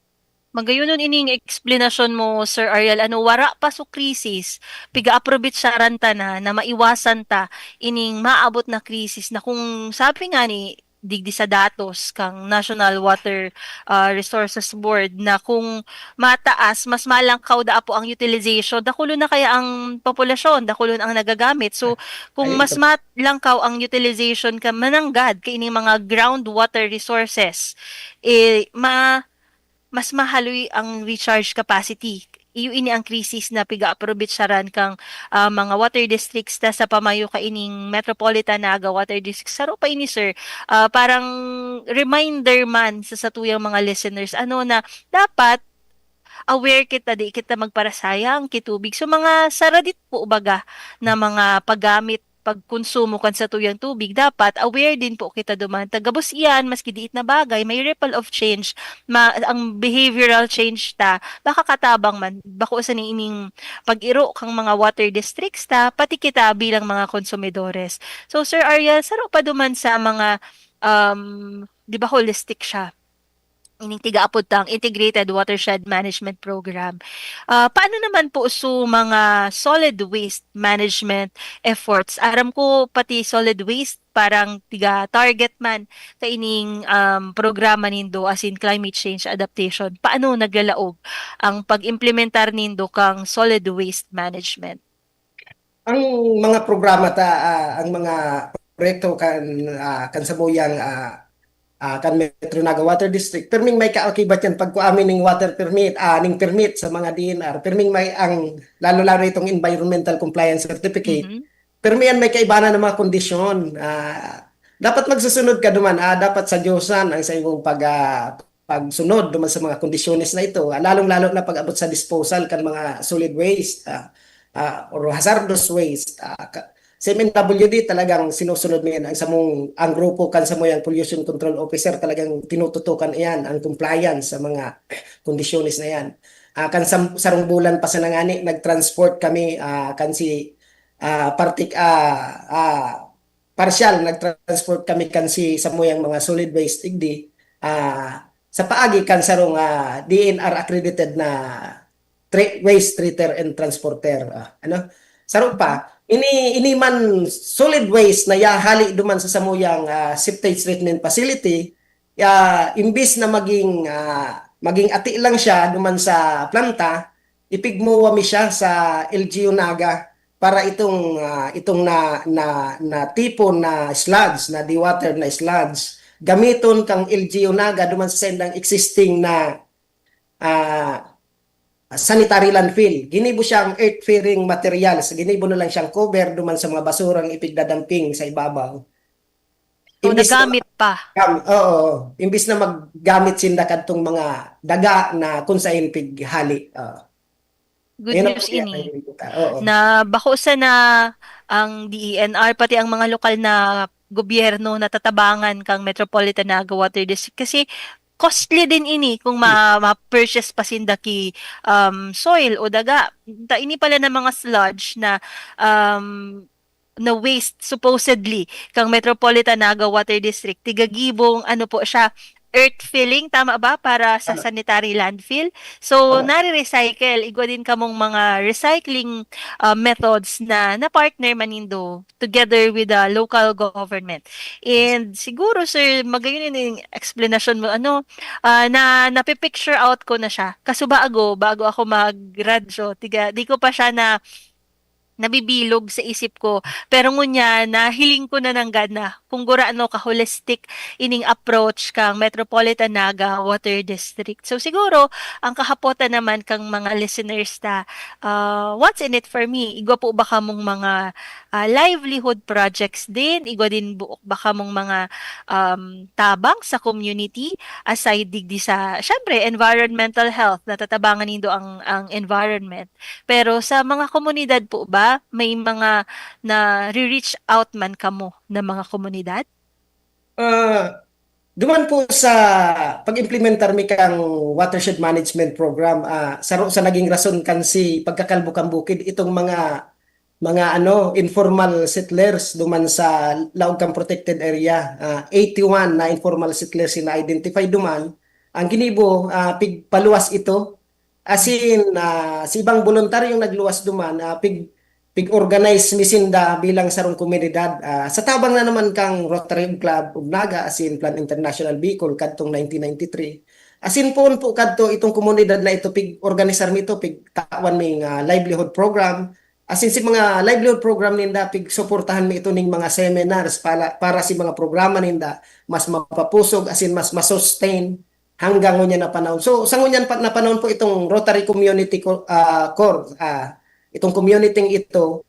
Magayonon ining eksplanasyon mo, Sir Ariel. Ano, wara pa so krisis, piga-aprobetsaran ta na, na maiwasan ta ining maabot na krisis na kung sabi nga ni digdi sa datos kang National Water, ah, Resources Board na kung mataas, mas malangkaw da apo ang utilization, dakulo na kaya ang populasyon, dakulo na ang nagagamit. So, kung Ay, mas ito. malangkaw ang utilization ka mananggad kay ining mga groundwater resources, eh, ma-, mas mahaloy ang recharge capacity. iyo ini ang krisis na piga-aprovechar-an kang, ah, mga water districts ta sa pamayo kaining Metropolitan Naga Water District. Saro pa ini, sir, ah, parang reminder man sa satuyang mga listeners, ano, na dapat aware kita, di kita magparasayang ki tubig. So, mga saradit po baga na mga paggamit, pagkonsumo kan satuyang tubig, dapat aware din po kita duman. Ta gabos iyan, maski diit na bagay, may ripple of change. Ma-, ang behavioral change ta, makakatabang man, bako sa niining pag-iro kang mga water districts ta, pati kita bilang mga konsumidores. So, Sir Ariel, saro pa duman sa mga, um, di ba holistic siya? Ining tigaapod tang Integrated Watershed Management Program. Ah, paano naman po su mga solid waste management efforts? Aram ko pati solid waste parang tiga-target man kaining, um, programa nindo, as in climate change adaptation. Paano naglalaog ang pag-implementar nindo kang solid waste management? Ang mga programa ta, ah, ang mga proyekto kan, ah, kan samuyang, ah, ah, kan Metro Naga Water District, pirming may kaakibat yan pagkua mi ning water permit, ah, ning permit sa mga D N R, pirming may ang, lalo-lalo itong environmental compliance certificate, Mhm. pirmi yan may kaibanan ng mga kondisyon. Ah, dapat magsusunod ka duman, ah, dapat sa Diyosan ang sa imong pag, ah, pagsunod duman sa mga kondisyones na ito, ah, lalong-lalo na pag-abot sa disposal kan mga solid waste, ah, ah, or hazardous waste. Ah, ka-, sa M N W D talagang sinusunod mi yan. Ang samong, ang grupo kan samuyang pollution control officer talagang tinututukan iyan, ang compliance sa mga kondisyones na yan. Ah, kan sam-, sarong bulan pa sana ngani, nag-transport kami, ah, kan si, ah, partik-, ah, ah, parsyal, nag-transport kami kan si samuyang mga solid waste igdi, ah, sa paagi kan sarong, ah, D N R accredited na tre-, waste treater and transporter, ah, ano? Saro pa, ini, ini man solid waste na yahali duman sa samuyang, ah, septage treatment facility, ah, imbis na maging, ah, maging ati lang siya duman sa planta, ipigmuwa mi siya sa L G U Naga para itong, ah, itong na, na, natipon na sludge, na dewater na sludge, gamiton kang L G U Naga duman sa saindang existing na, ah, sanitary landfill. Ginibo siyang earth-bearing materials. Ginibo na lang siyang cover duman sa mga basurang ipigdadamping sa ibabaw. So, Imbis na nagamit pa. gam-, oo, imbis na maggamit sinda kadtong mga daga na kung sain pighali. Ah. Good Yan ang news kaya ini. Kaya, oo. Na bako sana ang D E N R, pati ang mga lokal na gobyerno natatabangan kang Metropolitan Naga Water District. Kasi costly din ini kung ma-, ma-purchase pa sinda ki, um, soil o daga. Ta-, ini pala na mga sludge na, um, na waste supposedly kang Metropolitan Naga Water District, tigagibong ano po siya, earth filling, tama ba? Para sa Tama. sanitary landfill. So, Tama. nare-recycle. Igwa din kamong mga recycling, ah, methods na, na partner man nindo together with the local government. And siguro, sir, magayon yung explanation mo, ano, ah, na napipicture out ko na siya. Kaso bago, bago ako mag-radyo, tiga, di ko pa siya na nabibilog sa isip ko. Pero ngunyan, nahiling ko na nanggad na kung gurano ka-holistic ining approach kang Metropolitan Naga Water District. So, siguro, ang kahapotan naman kang mga listeners ta, ah, what's in it for me? Igwa po ba kamong mga, ah, livelihood projects din? Igwa din buok ba kamong mga, um, tabang sa community? Aside digdi sa, syempre, environmental health, natatabangan nindo ang, ang environment. Pero sa mga komunidad po ba, may mga nare-reach out man kamo na mga komunidad? Ah, duman po sa pag-implementar mi kang watershed management program, ah, saro sa naging rason kan si pagkakalbo kan bukid itong mga, mga ano, informal settlers duman sa laog kan protected area. Ah, eighty-one na informal settlers na identify duman. Ang ginibo, ah, pigpaluwas ito. Asin, ah, si ibang boluntaryong nagluwas duman, ah, pig-, pig-organize mi sinda bilang sarong komunidad, ah, sa tabang na naman kang Rotary Club of Naga asin Plan International Bicol kadtong nineteen ninety-three. Asin poon po kadto itong komunidad na ito, pig-organisar mi ito, pigtawan mi nga livelihood program. Asin si mga livelihood program ninda, pigsuportahan mi ito ning mga seminars para, para si mga programa ninda mas mapapusog asin mas masustain. hanggang ngunyan na panahon. So, sa ngunyan pa na panahon po, itong Rotary Community Co-, ah, Corps, ah, itong community ito,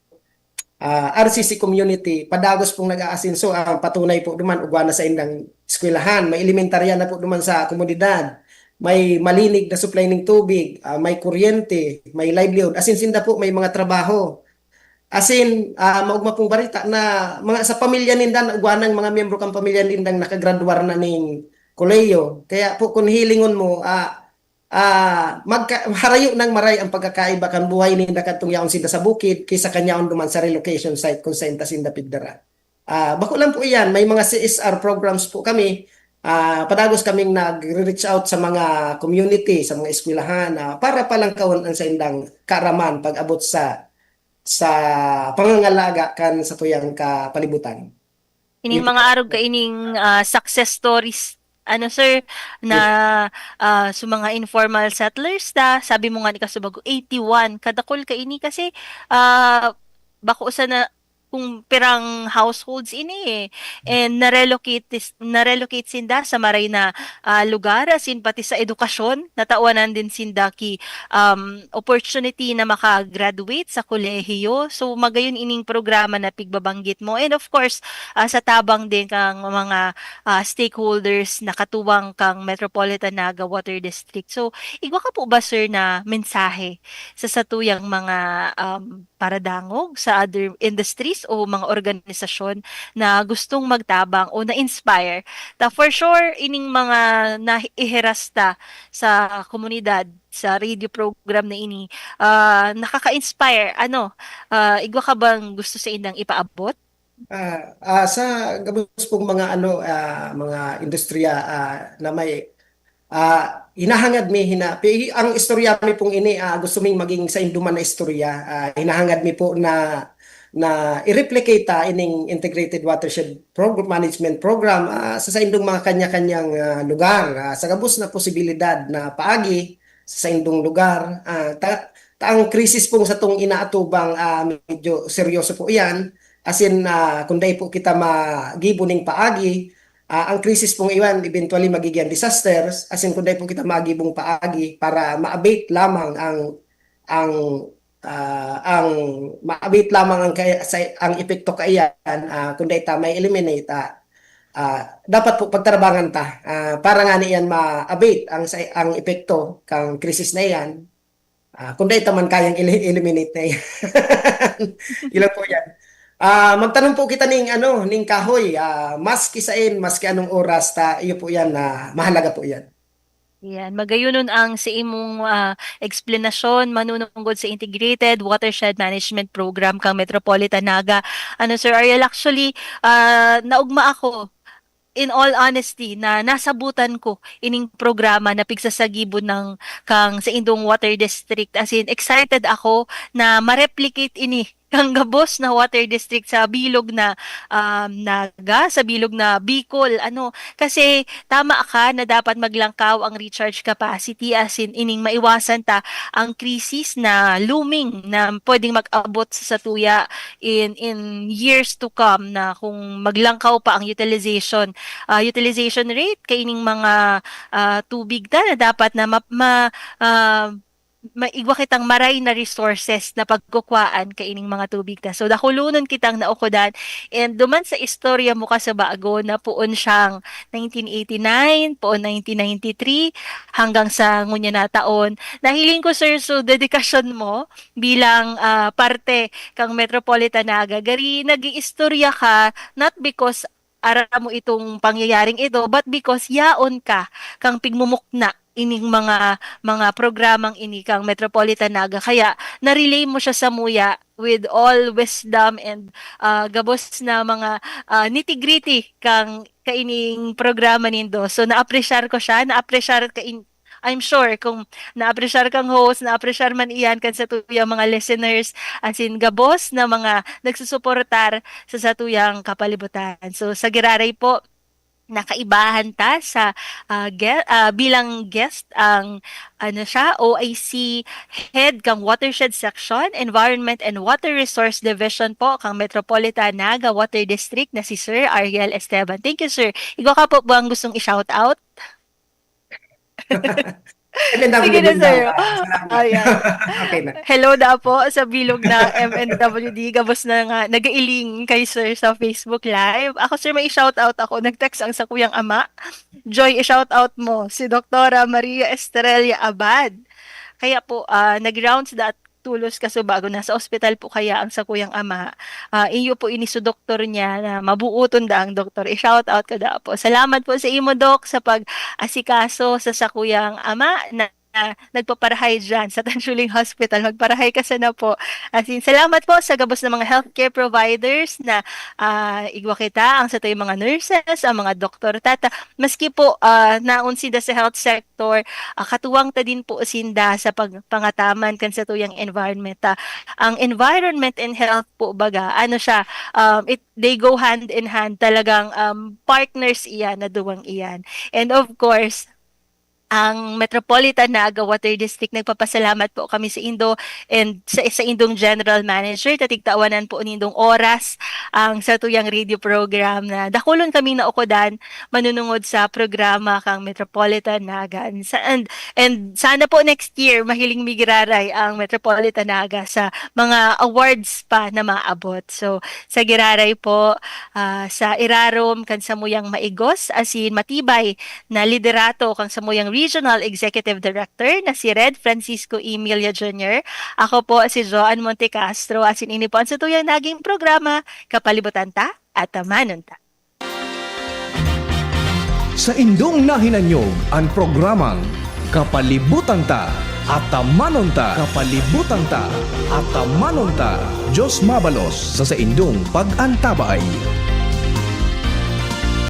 ah, R C C community, padagos pong nag-aasenso. Ang patunay po duman, ugwa na sa indang eskwelahan, may elementarya na po duman sa komunidad, may malinig na supply ning tubig, ah, may kuryente, may livelihood. Asin sinda po, may mga trabaho. Asin, ah, maugma pong barita na mga sa pamilya ninda, ugwa nang mga miyembro kan pamilya nindang nakagradwar na ning kolehiyo. Kaya po, kung hilingon mo, ah, ah, magka-, harayo nang maray ang pagkakaiba kan buhay ninda kadtong yaon sinda sa bukid kaysa kan yaon duman sa relocation site kung saen ta sinda pigdara. Ah, bako lang po iyan, may mga C S R programs po kami. Ah, padagos kaming nagre-reach out sa mga community, sa mga eskwelahan, ah, para palangkawon ang saindang kaaraman pag-abot sa, sa pangangalaga kan satuyang kapalibutan. Ining Yun. mga arog kaining, ah, success stories, ano, sir, na, Yes. ah, sa mga informal settlers ta, sabi mo nga ni kasubago, eighty-one, kadakol kaini kasi, ah, bako sana kung pirang households ini, eh. And na-relocate is, na-relocate sinda sa maray na, ah, lugar, asin pati sa edukasyon, natawanan din sinda ki, um, opportunity na maka-graduate sa kolehiyo. So, magayon ining programa na pigbabanggit mo. And of course, ah, sa tabang din kang mga, ah, stakeholders na katuwang kang Metropolitan Naga Water District. So, igwa ka po ba, sir, na mensahe sa satuyang mga, um, paradangog sa other industries o mga organisasyon na gustong magtabang o na-inspire? Ta for sure, ining mga naihiras ta sa komunidad, sa radio program na ini, ah, nakaka-inspire. Ano, ah, igwa ka bang gusto sa indang ipaabot? Ah, ah, sa gabos pong mga ano, ah, mga industriya, ah, na may, ah, hinahangad mi hina-, pi-, ang istorya mi pong ini, ah, gusto ming maging saindo man na istorya. Ah, hinahangad mi po na, na i-replicate ta ining Integrated Watershed Prog-, Management Program, ah, sa saindong mga kanya-kanyang, ah, lugar, ah, sa gabos na posibilidad na paagi sa saindong lugar. Ah, ta-, ta-, ang krisis pong satong inaatubang, ah, medyo seryoso po iyan. Asin, ah, kung dai po kita magibo ning paagi, ah, ang krisis pong iyan eventually magiging disasters. Asin kung dai po kita magibong paagi para ma-abate lamang ang, ang, ah, ang ma-abate lamang ang kaya-, sa, ang epekto kaiyan, ah, kung dai ta ma-eliminate, ah, ah, dapat po pagtarabangan ta, ah, para ngani iyan ma-abate ang sa, ang epekto kang krisis na iyan. Ah, kung dai ta man kayang eli-, eliminate na iyan. Ilan po yan? Ah, magtanom po kita ning, ano, ning kahoy, ah, maski sain, maski anong oras, ta, iyo po yan na mahalaga po yan. Yan, magayonon ang sa imong, ah, eksplanasyon manunungod sa Integrated Watershed Management Program kang Metropolitan Naga. Ano, Sir Ariel, actually, ah, naugma ako, in all honesty, na nasabutan ko ining programa na pigsasagibo ng kang sa indong water district. As in, excited ako na ma-replicate ini kang gabos na water district sa bilog na, um, Naga, sa bilog na Bicol. Ano, kasi tama ka na dapat maglangkaw ang recharge capacity, as in, ining maiwasan ta ang krisis na looming na pwedeng mag-abot sa satuya in, in years to come, na kung maglangkaw pa ang utilization, ah, utilization rate kaining mga, ah, tubig ta na dapat na ma-, ma-, ah, maigwa kitang maray na resources na pagkukwaan kaining mga tubig ta. So, dakulonon kitang naukodan. And duman sa istorya mo kasubago na poon siyang nineteen eighty-nine, poon nineteen ninety-three, hanggang sa ngunyan na taon. Nahiling ko, sir, so dedikasyon mo bilang, ah, parte kang Metropolitan Naga, gari nag-iistorya ka, not because aram mo itong pangyayaring ito, but because yaon ka kang pigmumukna ining mga, mga programang ini kang Metropolitan Naga. Kaya na-relay mo siya samuya with all wisdom and, ah, gabos na mga, ah, nitty-gritty kang kaining programa nindo. So, naapresyar ko siya, naapresyar ka in-, I'm sure kung naapresyar kang host, naapresyar man iyan kan satuyang mga listeners, as in, gabos na mga nagsusuportar sa satuyang kapalibutan. So, sa giraray po, nakaibahan ta sa, ah, ge-, ah, bilang guest ang, ano siya, O I C head kang Watershed Section, Environment and Water Resource Division po kang Metropolitan Naga Water District na si Sir Ariel Esteban. Thank you, sir. Igwa ka po bang gustong i-shout out? Sige na, sir. Ayan. Okay na. Hello da po sa bilog na M N W D. Gabos na nga nagailing kay sir sa Facebook Live. Ako, sir, may shout out ako. Nag-text ang sakuyang ama. Joy, i-shout out mo si Doktora Maria Estrella Abad. Kaya po, ah, nag-rounds da tulos kaso bago nasa ospital po kaya ang sakuyang ama, ah, iyo po ini su doktor niya na mabuoton da ang doktor. I-shout out ko da po. Salamat po sa imo, Doc, sa pag-asikaso sa sakuyang ama na, na nagpaparahay dyan sa Tansuling Hospital. Magparahay ka sana po. As in, salamat po sa gabos ng mga healthcare providers na, ah, igwa kita, ang satuyang mga nurses, ang mga doktor. Tata, maski po, ah, naon sinda sa health sector, ah, katuwang ta din po sinda sa pag-, pangataman kan satuyang environment. Ah, ang environment and health po, baga, ano siya, um, it, they go hand in hand. Talagang, um, partners iyan na duwang iyan. And of course, ang Metropolitan Naga Water District, nagpapasalamat po kami sa indo and sa, sa indong general manager, tatigtawanan po nindong oras ang satuyang radio program na dakulon kaming naukodan manunungod sa programa kang Metropolitan Naga. And sa-, and, and sana po next year, mahiling mi giraray ang Metropolitan Naga sa mga awards pa na maabot. So, sa giraray po, ah, sa irarom kan samuyang maigos asin matibay na liderato kang samuyang Regional Executive Director na si Red Francisco Emilia Junior. Ako po si Joan Montecastro, asin ini po ang satuyang naging programa, Kapalibutan Ta, Atamanon Ta. Saindong nahinanyog an programang Kapalibutan Ta, Atamanon Ta. Kapalibutan Ta, Atamanon Ta. Diyos mabalos sa saindong pag-antabay.